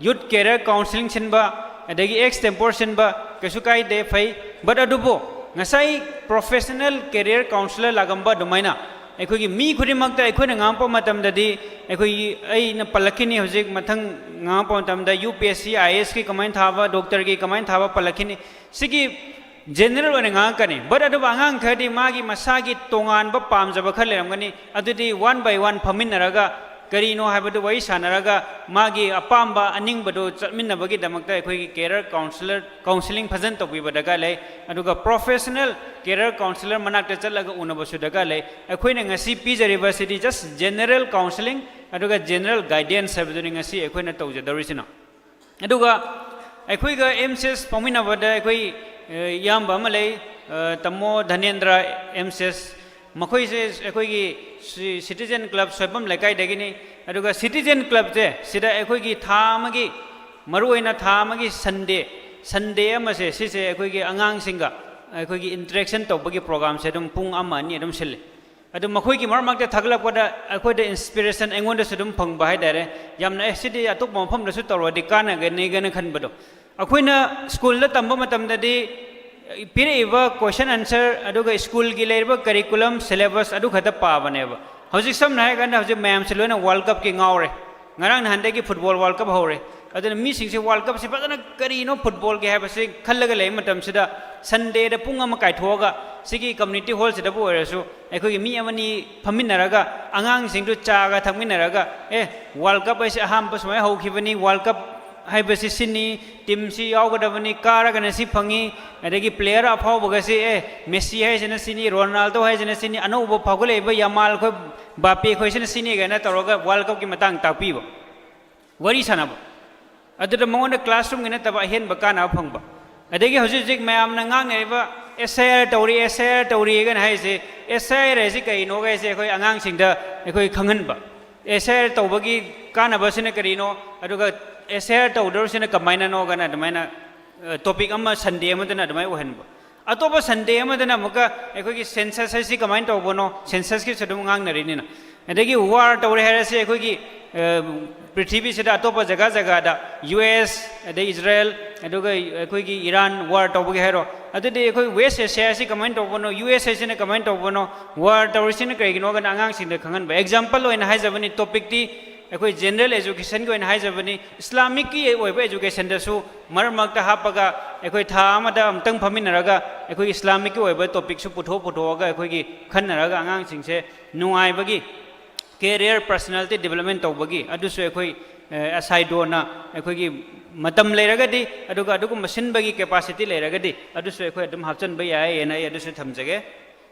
ꯌꯨꯠ ꯀꯦꯔꯤꯌꯔ ꯀꯥꯎꯟꯁꯤꯂꯤꯡ ꯁꯤꯟꯕ, ꯑꯗꯒꯤ ꯑꯦꯛꯁ ꯇꯦꯝꯄꯣꯔ ꯁꯤꯟꯕ ꯀꯩꯁꯨ ꯀꯥꯏꯗꯦ, ꯐꯩ꯫ But ꯑꯗꯨꯕꯨ ꯉꯁꯥꯏ ꯄ꯭ꯔꯣꯐꯦꯁꯅꯦꯜ ꯀꯦꯔꯤꯌꯔ ꯀꯥꯎꯟꯁꯤꯂꯔ ꯂꯥꯛꯂꯝꯕ ꯑꯗꯨꯃꯥꯏꯅ ꯑꯩꯈꯣꯏꯒꯤ ꯃꯤ ꯈꯨꯗꯤꯡꯃꯛꯇ ꯑꯩꯈꯣꯏꯅ ꯉꯥꯡꯉꯛꯄ ꯃꯇꯝꯗꯗꯤ, ꯑꯩꯈꯣꯏꯒꯤ, ꯑꯩꯅ ꯄꯜꯂꯛꯈꯤꯅꯤ ꯍꯧꯖꯤꯛ ꯃꯊꯪ ꯉꯥꯡꯉꯛꯄ ꯃꯇꯝꯗ, ꯌꯨ ꯄꯤ ꯑꯦꯁ ꯁꯤ, ꯑꯥꯏ ꯑꯦ ꯑꯦꯁꯀꯤ ꯀꯃꯥꯏꯅ ꯊꯥꯕ, ꯗꯣꯛꯇꯔꯒꯤ ꯀꯃꯥꯏꯅ ꯊꯥꯕ ꯄꯜꯂꯛꯈꯤꯅꯤ꯫ ꯁꯤꯒꯤ ꯖꯦꯅꯔꯦꯜ ꯑꯣꯏꯅ ꯉꯥꯡꯉꯛꯀꯅꯤ꯫ But ꯑꯗꯨꯕꯨ ꯑꯉꯥꯡ ꯈꯔꯗꯤ ꯃꯥꯒꯤ ꯃꯁꯥꯒꯤ ꯇꯣꯉꯥꯟꯕ ꯄꯥꯝꯖꯕ ꯈꯔ ꯂꯩꯔꯝꯒꯅꯤ꯫ ꯑꯗꯨꯗꯤ ꯋꯥꯟ ꯕꯥꯏ ꯋꯥꯟ ꯐꯝꯃꯤꯟꯅꯔꯒ ꯀꯔꯤꯅꯣ ꯍꯥꯏꯕꯗꯨ ꯋꯥꯔꯤ ꯁꯥꯟꯅꯔꯒ ꯃꯥꯒꯤ ꯑꯄꯥꯝꯕ ꯑꯅꯤꯡꯕꯗꯨ ꯆꯠꯃꯤꯟꯅꯕꯒꯤꯗꯃꯛꯇ ꯑꯩꯈꯣꯏꯒꯤ ꯀꯦꯔꯤꯌꯔ ꯀꯥꯎꯟꯁꯤꯂꯔ, ꯀꯥꯎꯟꯁꯤꯂꯤꯡ ꯐꯖꯅ ꯇꯧꯕꯤꯕ ꯗꯔꯀꯥꯔ ꯂꯩ꯫ ꯑꯗꯨꯒ ꯄ꯭ꯔꯣꯐꯦꯁꯅꯦꯜ ꯀꯦꯔꯤꯌꯔ ꯀꯥꯎꯟꯁꯤꯂꯔ ꯃꯅꯥꯛꯇ ꯆꯠꯂꯒ ꯎꯅꯕꯁꯨ ꯗꯔꯀꯥꯔ ꯂꯩ꯫ ꯑꯩꯈꯣꯏꯅ ꯉꯁꯤ ꯄꯤꯖꯔꯤꯕꯁꯤꯗꯤ just general counselling ꯑꯗꯨꯒ general guidance ꯍꯥꯏꯕꯗꯨꯅꯤ ꯉꯁꯤ ꯑꯩꯈꯣꯏꯅ ꯇꯧꯖꯗꯧꯔꯤꯁꯤꯅ꯫ ꯑꯗꯨꯒ ꯑꯩꯈꯣꯏꯒ ꯑꯦꯝ ꯁꯤ ꯑꯦꯁ ꯐꯥꯎꯃꯤꯟꯅꯕꯗ ꯑꯩꯈꯣꯏ, ꯑ, ꯏꯌꯥꯝꯕ ꯑꯃ ꯂꯩ, ꯑ, ꯇꯥꯃꯣ ꯙꯅꯦꯟꯗ꯭ꯔ, ꯑꯦꯝ ꯁꯤ ꯑꯦꯁ꯫ ꯃꯈꯣꯏꯁꯦ ꯑꯩꯈꯣꯏꯒꯤ ꯁꯤ-, ꯁꯤꯇꯤꯖꯦꯟ ꯀ꯭ꯂꯕ ꯁꯣꯏꯕꯝ ꯂꯩꯀꯥꯏꯗꯒꯤꯅꯤ꯫ ꯑꯗꯨꯒ ꯁꯤꯇꯤꯖꯦꯟ ꯀ꯭ꯂꯕꯁꯦ ꯁꯤꯗ ꯑꯩꯈꯣꯏꯒꯤ ꯊꯥ ꯑꯃꯒꯤ, ꯃꯔꯨꯑꯣꯏꯅ ꯊꯥ ꯑꯃꯒꯤ ꯁꯟꯗꯦ, ꯁꯟꯗꯦ ꯑꯃꯁꯦ, ꯁꯤꯁꯦ ꯑꯩꯈꯣꯏꯒꯤ ꯑꯉꯥꯡꯁꯤꯡꯒ ꯑꯩꯈꯣꯏꯒꯤ ꯏꯟꯇꯔꯦꯛꯁꯟ ꯇꯧꯕꯒꯤ ꯄ꯭ꯔꯣꯒ꯭ꯔꯥꯝꯁꯦ ꯑꯗꯨꯝ ꯄꯨꯡ ꯑꯃ ꯑꯅꯤ ꯑꯗꯨꯝ ꯁꯤꯜꯂꯤ꯫ ꯑꯗꯨ ꯃꯈꯣꯏꯒꯤ ꯃꯔꯛ ꯃꯔꯛꯇ ꯊꯥꯒꯠꯂꯛꯄꯗ ꯑꯩꯈꯣꯏꯗ ꯏꯟꯁꯄꯤꯔꯦꯁꯟ ꯑꯩꯉꯣꯟꯗꯁꯨ ꯑꯗꯨꯝ ꯐꯪꯕ ꯍꯥꯏꯇꯥꯔꯦ꯫ ꯌꯥꯝꯅ, "ꯑꯦ, ꯁꯤꯗꯤ ꯑꯇꯣꯞꯄ ꯃꯐꯝꯗꯁꯨ ꯇꯧꯔꯗꯤ ꯀꯥꯟꯅꯒꯅꯤꯒꯅ" ꯈꯟꯕꯗꯣ꯫ ꯑꯩꯈꯣꯏꯅ ꯁ꯭ꯀꯨꯜꯗ ꯇꯝꯕ ꯃꯇꯝꯗꯗꯤ ꯄꯤꯔꯛꯏꯕ question answer ꯑꯗꯨꯒ ꯁ꯭ꯀꯨꯜꯒꯤ ꯂꯩꯔꯤꯕ curriculum syllabus ꯑꯗꯨ ꯈꯛꯇ ꯄꯥꯕꯅꯦꯕ꯫ ꯍꯧꯖꯤꯛ ꯁꯝꯅ ꯍꯥꯏꯔꯀꯥꯟꯗ ꯍꯧꯖꯤꯛ ꯃꯌꯥꯝꯁꯦ ꯂꯣꯏꯅ World Cupꯀꯤ ꯉꯥꯎꯔꯦ꯫ ꯉꯔꯥꯡ ꯅꯍꯥꯟꯗꯒꯤ football World Cup ꯍꯧꯔꯦ꯫ ꯑꯗꯨꯅ ꯃꯤꯁꯤꯡꯁꯦ World Cupꯁꯦ ꯐꯖꯅ ꯀꯔꯤꯅꯣ footballꯒꯤ ꯍꯥꯏꯕꯁꯤ ꯈꯜꯂꯒ ꯂꯩꯕ ꯃꯇꯝꯁꯤꯗ, Sundayꯗ ꯄꯨꯡ ꯑꯃ ꯀꯥꯏꯊꯣꯛꯑꯒ ꯁꯤꯒꯤ community hallꯁꯤꯗꯕꯨ ꯑꯣꯏꯔꯁꯨ ꯑꯩꯈꯣꯏꯒꯤ ꯃꯤ ꯑꯃꯅꯤ ꯐꯝꯃꯤꯟꯅꯔꯒ, ꯑꯉꯥꯡꯁꯤꯡꯗꯨ ꯆꯥꯒ ꯊꯛꯃꯤꯟꯅꯔꯒ, "ꯑꯦ, World Cup ꯍꯥꯏꯁꯦ ꯑꯍꯥꯟꯕ ꯁꯨꯃꯥꯏꯅ ꯍꯧꯈꯤꯕꯅꯤ, World Cup ꯍꯥꯏꯕꯁꯤ ꯁꯤꯅꯤ, teamꯁꯤ ꯌꯥꯎꯒꯗꯕꯅꯤ, ꯀꯥꯔꯒꯅ ꯁꯤ ꯐꯪꯉꯤ, ꯑꯗꯒꯤ player ꯑꯐꯥꯎꯕꯒꯁꯤ, ꯑꯦ, Messi ꯍꯥꯏꯁꯤꯅ ꯁꯤꯅꯤ, Ronaldo ꯍꯥꯏꯁꯤꯅ ꯁꯤꯅꯤ, ꯑꯅꯧꯕ ꯐꯥꯎꯒꯠꯂꯛꯏꯕ Yamal ꯈꯣꯏ, Mbappe ꯈꯣꯏꯁꯤꯅ ꯁꯤꯅꯤ" ꯀꯥꯏꯅ ꯇꯧꯔꯒ World Cupꯀꯤ ꯃꯇꯥꯡ ꯇꯥꯛꯄꯤꯕ, ꯋꯥꯔꯤ ꯁꯥꯟꯅꯕ꯫ ꯑꯗꯨꯗ ꯃꯉꯣꯟꯗ classroomꯒꯤ ꯅꯠꯇꯕ ꯑꯍꯦꯟꯕ ꯀꯥꯟꯅꯕ ꯐꯪꯕ꯫ ꯑꯗꯒꯤ ꯍꯧꯖꯤꯛ ꯍꯧꯖꯤꯛ ꯃꯌꯥꯝꯅ ꯉꯥꯡꯅꯔꯤꯕ S I R ꯇꯧꯔꯤ, S I R ꯇꯧꯔꯤ ꯀꯥꯏꯅ ꯍꯥꯏꯁꯦ, S I R ꯍꯥꯏꯁꯤ ꯀꯩꯅꯣ ꯍꯥꯏꯁꯦ ꯑꯩꯈꯣꯏ ꯑꯉꯥꯡꯁꯤꯡꯗ ꯑꯩꯈꯣꯏ ꯈꯪꯍꯟꯕ꯫ S I R ꯇꯧꯕꯒꯤ ꯀꯥꯟꯅꯕꯁꯤꯅ ꯀꯔꯤꯅꯣ, ꯑꯗꯨꯒ S I R ꯇꯧꯗꯧꯔꯤꯁꯤꯅ ꯀꯃꯥꯏꯅꯅꯣ ꯀꯥꯏꯅ ꯑꯗꯨꯃꯥꯏꯅ, ꯑ, topic ꯑꯃ Sunday ꯑꯃꯗꯅ ꯑꯗꯨꯃꯥꯏꯅ ꯑꯣꯏꯍꯟꯕ꯫ ꯑꯇꯣꯞꯄ Sunday ꯑꯃꯗꯅ ꯑꯃꯨꯛꯀ ꯑꯩꯈꯣꯏꯒꯤ census ꯍꯥꯏꯁꯤ ꯀꯃꯥꯏꯅ ꯇꯧꯕꯅꯣ, censusꯀꯤꯁꯨ ꯑꯗꯨꯝ ꯉꯥꯡꯅꯔꯤꯅꯤꯅ꯫ ꯑꯗꯒꯤ war ꯇꯧꯔꯦ ꯍꯥꯏꯔꯁꯤ, ꯑꯩꯈꯣꯏꯒꯤ, ꯑ, ꯄ꯭ꯔꯤꯊꯤꯕꯤꯁꯤꯗ ꯑꯇꯣꯞꯄ ꯖꯒꯥ ꯖꯒꯥꯗ U S, ꯑꯗꯩ Israel, ꯑꯗꯨꯒ ꯑꯩꯈꯣꯏꯒꯤ Iran war ꯇꯧꯕꯒꯤ ꯍꯥꯏꯔꯣ, ꯑꯗꯨꯗꯤ ꯑꯩꯈꯣꯏ West Asia ꯑꯁꯤ ꯀꯃꯥꯏꯅ ꯇꯧꯕꯅꯣ, U S ꯑꯁꯤꯅ ꯀꯃꯥꯏꯅ ꯇꯧꯕꯅꯣ, war ꯇꯧꯔꯤꯁꯤꯅ ꯀꯩꯒꯤꯅꯣ ꯀꯥꯏꯅ ꯑꯉꯥꯡꯁꯤꯡꯗ ꯈꯪꯍꯟꯕ꯫ Example ꯑꯣꯏꯅ ꯍꯥꯏꯖꯕꯅꯤ, topicꯇꯤ ꯑꯩꯈꯣꯏ general educationꯒꯤ ꯑꯣꯏꯅ ꯍꯥꯏꯖꯕꯅꯤ, Islamicꯀꯤ ꯑꯣꯏꯕ educationꯗꯁꯨ ꯃꯔꯛ ꯃꯔꯛꯇ ꯍꯥꯞꯄꯒ ꯑꯩꯈꯣꯏ ꯊꯥ ꯑꯃꯗ ꯑꯃꯨꯛꯇꯪ ꯐꯝꯃꯤꯟꯅꯔꯒ ꯑꯩꯈꯣꯏ Islamicꯀꯤ ꯑꯣꯏꯕ topicꯁꯨ ꯄꯨꯊꯣꯛ ꯄꯨꯊꯣꯛꯑꯒ ꯑꯩꯈꯣꯏꯒꯤ ꯈꯟꯅꯔꯒ ꯑꯉꯥꯡꯁꯤꯡꯁꯦ ꯅꯨꯡꯉꯥꯏꯕꯒꯤ career personality development ꯇꯧꯕꯒꯤ ꯑꯗꯨꯁꯨ ꯑꯩꯈꯣꯏ, ꯑ, ꯑꯁꯥꯏꯗꯣꯅ ꯑꯩꯈꯣꯏꯒꯤ ꯃꯇꯝ ꯂꯩꯔꯒꯗꯤ, ꯑꯗꯨꯒ ꯑꯗꯨꯒꯨꯝꯕ ꯁꯤꯟꯕꯒꯤ capacity ꯂꯩꯔꯒꯗꯤ ꯑꯗꯨꯁꯨ ꯑꯩꯈꯣꯏ ꯑꯗꯨꯝ ꯍꯥꯞꯆꯤꯟꯕ ꯌꯥꯏ ꯍꯥꯏꯅ ꯑꯩ ꯑꯗꯨꯁꯨ ꯊꯝꯖꯒꯦ꯫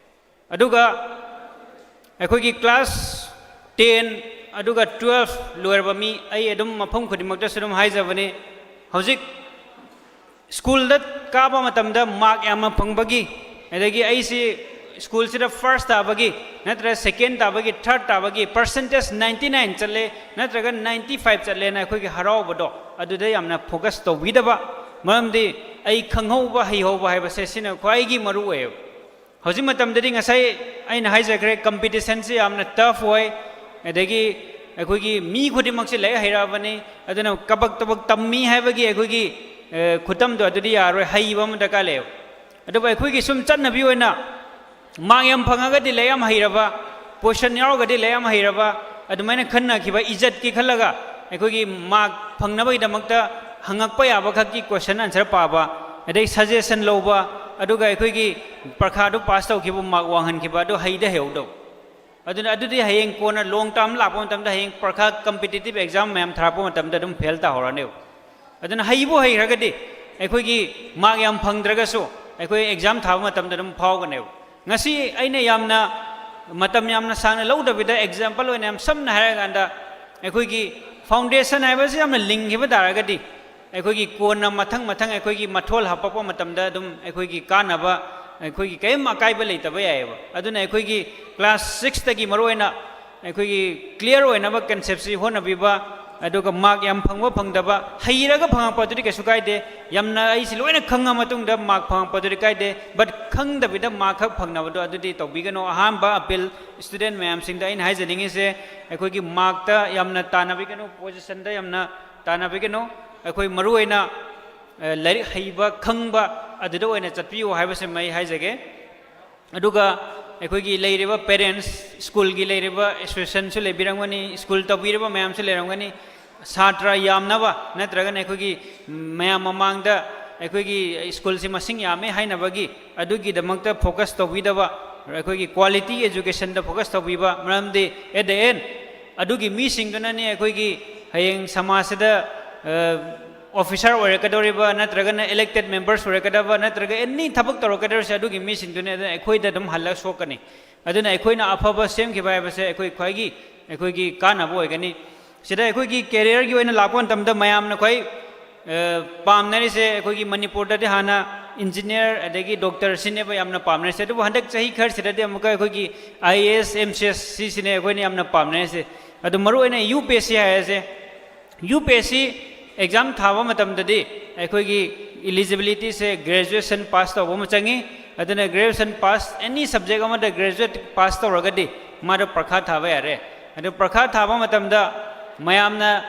ꯑꯗꯨꯒ ꯑꯩꯈꯣꯏꯒꯤ class ten ꯑꯗꯨꯒ twelve ꯂꯣꯏꯔꯕ ꯃꯤ, ꯑꯩ ꯑꯗꯨꯝ ꯃꯐꯝ ꯈꯨꯗꯤꯡꯃꯛꯇꯁꯨ ꯑꯗꯨꯝ ꯍꯥꯏꯖꯕꯅꯤ, ꯍꯧꯖꯤꯛ ꯁ꯭ꯀꯨꯜꯗ ꯀꯥꯕ ꯃꯇꯝꯗ mark ꯌꯥꯝꯅ ꯐꯪꯕꯒꯤ, ꯑꯗꯒꯤ ꯑꯩꯁꯤ ꯁ꯭ꯀꯨꯜꯁꯤꯗ first ꯇꯥꯕꯒꯤ, ꯅꯠꯇ꯭ꯔꯒ second ꯇꯥꯕꯒꯤ, third ꯇꯥꯕꯒꯤ, percentage ninety nine ꯆꯠꯂꯦ, ꯅꯠꯇ꯭ꯔꯒ ninety five ꯆꯠꯂꯦꯅ ꯑꯩꯈꯣꯏꯒꯤ ꯍꯔꯥꯎꯕꯗꯣ, ꯑꯗꯨꯗ ꯌꯥꯝꯅ focus ꯇꯧꯕꯤꯗꯕ꯫ ꯃꯔꯝꯗꯤ ꯑꯩ ꯈꯪꯍꯧꯕ, ꯍꯩꯍꯧꯕ ꯍꯥꯏꯕꯁꯦ ꯁꯤꯅ ꯈ꯭ꯋꯥꯏꯒꯤ ꯃꯔꯨ ꯑꯣꯏꯌꯦꯕ꯫ ꯍꯧꯖꯤꯛ ꯃꯇꯝꯗꯗꯤ ꯉꯁꯥꯏ ꯑꯩꯅ ꯍꯥꯏꯖꯈ꯭ꯔꯦ, competitionꯁꯤ ꯌꯥꯝꯅ tough ꯑꯣꯏ, ꯑꯗꯒꯤ ꯑꯩꯈꯣꯏꯒꯤ ꯃꯤ ꯈꯨꯗꯤꯡꯃꯛꯁꯦ ꯂꯥꯏꯔꯤꯛ ꯍꯩꯔꯛꯑꯕꯅꯤ, ꯑꯗꯨꯅ ꯀꯕꯛ ꯇꯕꯛ ꯇꯝꯃꯤ ꯍꯥꯏꯕꯒꯤ ꯑꯩꯈꯣꯏꯒꯤ, ꯑ, ꯈꯨꯇꯝꯗꯣ ꯑꯗꯨꯗꯤ ꯌꯥꯔꯣꯏ, ꯍꯩꯕ ꯑꯃ ꯗꯔꯀꯥꯔ ꯂꯩꯌꯦꯕ꯫ ꯑꯗꯨꯕꯨ ꯑꯩꯈꯣꯏꯒꯤ ꯁꯨꯝ ꯆꯠꯅꯕꯤ ꯑꯣꯏꯅ ꯃꯥꯔꯛ ꯌꯥꯝ ꯐꯪꯉꯒꯗꯤ ꯂꯥꯏꯔꯤꯛ ꯌꯥꯝ ꯍꯩꯔꯕ, ꯄꯣꯖꯤꯁꯟ ꯌꯥꯎꯔꯒꯗꯤ ꯂꯥꯏꯔꯤꯛ ꯌꯥꯝ ꯍꯩꯔꯕ, ꯑꯗꯨꯃꯥꯏꯅ ꯈꯟꯅꯈꯤꯕ, ꯏꯖꯠꯀꯤ ꯈꯜꯂꯒ ꯑꯩꯈꯣꯏꯒꯤ ꯃꯥꯔꯛ ꯐꯪꯅꯕꯒꯤꯗꯃꯛꯇ ꯍꯪꯉꯛꯄ ꯌꯥꯕ ꯈꯛꯀꯤ ꯀꯣꯏꯁꯟ ꯑꯟꯁꯔ ꯄꯥꯕ, ꯑꯗꯩ ꯁꯖꯦꯁꯟ ꯂꯧꯕ, ꯑꯗꯨꯒ ꯑꯩꯈꯣꯏꯒꯤ ꯄꯔꯈꯥꯗꯨ ꯄꯥꯁ ꯇꯧꯈꯤꯕ ꯃꯥꯔꯛ ꯋꯥꯡꯍꯟꯈꯤꯕ, ꯑꯗꯨ ꯍꯩꯗ ꯍꯩꯍꯧꯗꯕ꯫ ꯑꯗꯨꯅ ꯑꯗꯨꯗꯤ ꯍꯌꯦꯡ ꯀꯣꯟꯅ ꯂꯣꯡ ꯇꯥꯔꯝ ꯂꯥꯛꯄ ꯃꯇꯝꯗ, ꯍꯌꯦꯡ ꯄꯔꯈꯥ ꯀꯝꯄꯤꯇꯤꯇꯤꯞ ꯑꯦꯛꯖꯥꯝ ꯃꯌꯥꯝ ꯊꯥꯔꯛꯄ ꯃꯇꯝꯗ ꯑꯗꯨꯝ ꯐꯦꯜ ꯇꯥꯍꯧꯔꯅꯦꯕ꯫ ꯑꯗꯨꯅ ꯍꯩꯕꯨ ꯍꯩꯈ꯭ꯔꯒꯗꯤ ꯑꯩꯈꯣꯏꯒꯤ ꯃꯥꯔꯛ ꯌꯥꯝ ꯐꯪꯗ꯭ꯔꯒꯁꯨ ꯑꯩꯈꯣꯏ ꯑꯦꯛꯖꯥꯝ ꯊꯥꯕ ꯃꯇꯝꯗ ꯑꯗꯨꯝ ꯐꯥꯎꯒꯅꯦꯕ꯫ ꯉꯁꯤ ꯑꯩꯅ ꯌꯥꯝꯅ ꯃꯇꯝ ꯌꯥꯝꯅ ꯁꯥꯡꯅ ꯂꯧꯗꯕꯤꯗ ꯑꯦꯛꯖꯥꯝꯄꯜ ꯑꯣꯏꯅ ꯌꯥꯝ ꯁꯝꯅ ꯍꯥꯏꯔꯀꯥꯟꯗ, ꯑꯩꯈꯣꯏꯒꯤ ꯐꯥꯎꯟꯗꯦꯁꯟ ꯍꯥꯏꯕꯁꯤ ꯌꯥꯝꯅ ꯂꯤꯡꯈꯤꯕ ꯇꯥꯔꯒꯗꯤ, ꯑꯩꯈꯣꯏꯒꯤ ꯀꯣꯟꯅ ꯃꯊꯪ ꯃꯊꯪ ꯑꯩꯈꯣꯏꯒꯤ ꯃꯊꯣꯜ ꯍꯥꯞꯄꯛꯄ ꯃꯇꯝꯗ ꯑꯗꯨꯝ ꯑꯩꯈꯣꯏꯒꯤ ꯀꯥꯟꯅꯕ, ꯑꯩꯈꯣꯏꯒꯤ ꯀꯔꯤꯝ ꯑꯀꯥꯏꯕ ꯂꯩꯇꯕ ꯌꯥꯏꯑꯕ꯫ ꯑꯗꯨꯅ ꯑꯩꯈꯣꯏꯒꯤ ꯀ꯭ꯂꯥꯁ ꯁꯤꯛꯁꯇꯒꯤ ꯃꯔꯨꯑꯣꯏꯅ ꯑꯩꯈꯣꯏꯒꯤ ꯀ꯭ꯂꯤꯌꯥꯔ ꯑꯣꯏꯅꯕ ꯀꯟꯁꯦꯞꯁꯤ ꯍꯣꯠꯅꯕꯤꯕ, ꯑꯗꯨꯒ ꯃꯥꯔꯛ ꯌꯥꯝ ꯐꯪꯕ ꯐꯪꯗꯕ, ꯍꯩꯔꯒ ꯐꯪꯉꯛꯄꯗꯨꯗꯤ ꯀꯩꯁꯨ ꯀꯥꯏꯗꯦ, ꯌꯥꯝꯅ ꯑꯩꯁꯤ ꯂꯣꯏꯅ ꯈꯪꯉ ꯃꯇꯨꯡꯗ ꯃꯥꯔꯛ ꯐꯪꯉꯛꯄꯗꯨꯗꯤ ꯀꯥꯏꯗꯦ, ꯕꯠ ꯈꯪꯗꯕꯤꯗ ꯃꯥꯔꯛ ꯈꯛ ꯐꯪꯅꯕꯗꯣ ꯑꯗꯨꯗꯤ ꯇꯧꯕꯤꯒꯅꯨ꯫ ꯑꯍꯥꯟꯕ ꯑꯄꯤꯜ ꯁ꯭ꯇꯨꯗꯦꯟ ꯃꯌꯥꯝꯁꯤꯡꯗ ꯑꯩꯅ ꯍꯥꯏꯖꯅꯤꯡꯉꯤꯁꯦ, ꯑꯩꯈꯣꯏꯒꯤ ꯃꯥꯔꯛꯇ ꯌꯥꯝꯅ ꯇꯥꯟꯅꯕꯤꯒꯅꯨ, ꯄꯣꯖꯤꯁꯟꯗ ꯌꯥꯝꯅ ꯇꯥꯟꯅꯕꯤꯒꯅꯨ꯫ ꯑꯩꯈꯣꯏ ꯃꯔꯨꯑꯣꯏꯅ, ꯑ, ꯂꯥꯏꯔꯤꯛ ꯍꯩꯕ, ꯈꯪꯕ, ꯑꯗꯨꯗ ꯑꯣꯏꯅ ꯆꯠꯄꯤꯌꯨ ꯍꯥꯏꯕꯁꯤꯃ ꯑꯩ ꯍꯥꯏꯖꯒꯦ꯫ ꯑꯗꯨꯒ ꯑꯩꯈꯣꯏꯒꯤ ꯂꯩꯔꯤꯕ ꯄꯦꯔꯦꯟꯠꯁ, ꯁ꯭ꯀꯨꯜꯒꯤ ꯂꯩꯔꯤꯕ ꯑꯦꯁꯣꯁꯤꯌꯦꯁꯟꯁꯨ ꯂꯩꯕꯤꯔꯝꯒꯅꯤ, ꯁ꯭ꯀꯨꯜ ꯇꯧꯕꯤꯔꯤꯕ ꯃꯌꯥꯝꯁꯨ ꯂꯩꯔꯝꯒꯅꯤ, ꯁꯥꯇ꯭ꯔ ꯌꯥꯝꯅꯕ ꯅꯠꯇ꯭ꯔꯒꯅ ꯑꯩꯈꯣꯏꯒꯤ ꯃꯌꯥꯝ ꯃꯃꯥꯡꯗ ꯑꯩꯈꯣꯏꯒꯤ ꯁ꯭ꯀꯨꯜꯁꯤ ꯃꯁꯤꯡ ꯌꯥꯝꯃꯦ ꯍꯥꯏꯅꯕꯒꯤ ꯑꯗꯨꯒꯤꯗꯃꯛꯇ ꯐꯣꯀꯁ ꯇꯧꯕꯤꯗꯕ, ꯑꯩꯈꯣꯏꯒꯤ ꯀ꯭ꯋꯥꯂꯤꯇꯤ ꯑꯦꯖꯨꯀꯦꯁꯟꯗ ꯐꯣꯀꯁ ꯇꯧꯕꯤꯕ꯫ ꯃꯔꯝꯗꯤ at the end ꯑꯗꯨꯒꯤ ꯃꯤꯁꯤꯡꯗꯨꯅꯅꯦ ꯑꯩꯈꯣꯏꯒꯤ ꯍꯌꯦꯡ ꯁꯃꯥꯖꯁꯤꯗ, ꯑ, ꯑꯣꯐꯤꯁꯥꯔ ꯑꯣꯏꯔꯛꯀꯗꯧꯔꯤꯕ, ꯅꯠꯇ꯭ꯔꯒꯅ ꯏꯂꯦꯛꯇꯦꯠ ꯃꯦꯝꯕꯔꯁ ꯑꯣꯏꯔꯛꯀꯗꯕ, ꯅꯠꯇ꯭ꯔꯒ ꯑꯦꯅꯤ ꯊꯕꯛ ꯇꯧꯔꯛꯀꯗꯧꯔꯤꯁꯦ ꯑꯗꯨꯒꯤ ꯃꯤꯁꯤꯡꯗꯨꯅꯦ꯫ ꯑꯗꯨꯅ ꯑꯩꯈꯣꯏꯗ ꯑꯗꯨꯝ ꯍꯜꯂꯒ ꯁꯣꯛꯀꯅꯤ꯫ ꯑꯗꯨꯅ ꯑꯩꯈꯣꯏꯅ ꯑꯐꯕ ꯁꯦꯝꯈꯤꯕ ꯍꯥꯏꯕꯁꯦ ꯑꯩꯈꯣꯏ ꯈ꯭ꯋꯥꯏꯒꯤ, ꯑꯩꯈꯣꯏꯒꯤ ꯀꯥꯟꯅꯕ ꯑꯣꯏꯒꯅꯤ꯫ ꯁꯤꯗ ꯑꯩꯈꯣꯏꯒꯤ ꯀꯦꯔꯤꯌꯔꯒꯤ ꯑꯣꯏꯅ ꯂꯥꯛꯄ ꯃꯇꯝꯗ ꯃꯌꯥꯝꯅ ꯈ꯭ꯋꯥꯏ, ꯑ, ꯄꯥꯝꯅꯔꯤꯁꯦ, ꯑꯩꯈꯣꯏꯒꯤ ꯃꯅꯤꯄꯨꯔꯗꯗꯤ ꯍꯥꯟꯅ ꯏꯟꯖꯤꯅꯤꯌꯥꯔ ꯑꯗꯒꯤ ꯗꯣꯛꯇꯔ ꯁꯤꯅꯦꯕ ꯌꯥꯝꯅ ꯄꯥꯝꯅꯔꯤꯁꯦ꯫ ꯑꯗꯨꯕꯨ ꯍꯟꯗꯛ ꯆꯍꯤ ꯈꯔꯁꯤꯗꯗꯤ ꯑꯃꯨꯛꯀ ꯑꯩꯈꯣꯏꯒꯤ I A S, M C S, ꯁꯤꯁꯤꯅꯦ ꯑꯩꯈꯣꯏꯅ ꯌꯥꯝꯅ ꯄꯥꯝꯅꯔꯤꯁꯦ꯫ ꯑꯗꯨ ꯃꯔꯨꯑꯣꯏꯅ ꯌꯨ ꯄꯤ ꯑꯦꯁ ꯁꯤ ꯍꯥꯏꯔꯁꯦ, ꯌꯨ ꯄꯤ ꯑꯦꯁ ꯁꯤ ꯑꯦꯛꯖꯥꯝ ꯊꯥꯕ ꯃꯇꯝꯗꯗꯤ ꯑꯩꯈꯣꯏꯒꯤ ꯏꯂꯤꯖꯤꯕꯤꯂꯤꯇꯤꯁꯦ ꯒ꯭ꯔꯦꯖꯨꯑꯦꯁꯟ ꯄꯥꯁ ꯇꯧꯕ ꯑꯃ ꯆꯪꯉꯤ꯫ ꯑꯗꯨꯅ ꯒ꯭ꯔꯦꯖꯨꯑꯦꯁꯟ ꯄꯥꯁ, ꯑꯦꯅꯤ ꯁꯕꯖꯦꯛ ꯑꯃꯗ ꯒ꯭ꯔꯦꯖꯨꯑꯦꯠ ꯄꯥꯁ ꯇꯧꯔꯒꯗꯤ ꯃꯥꯗꯣ ꯄꯔꯈꯥ ꯊꯥꯕ ꯌꯥꯔꯦ꯫ ꯑꯗꯨ ꯄꯔꯈꯥ ꯊꯥꯕ ꯃꯇꯝꯗ ꯃꯌꯥꯝꯅ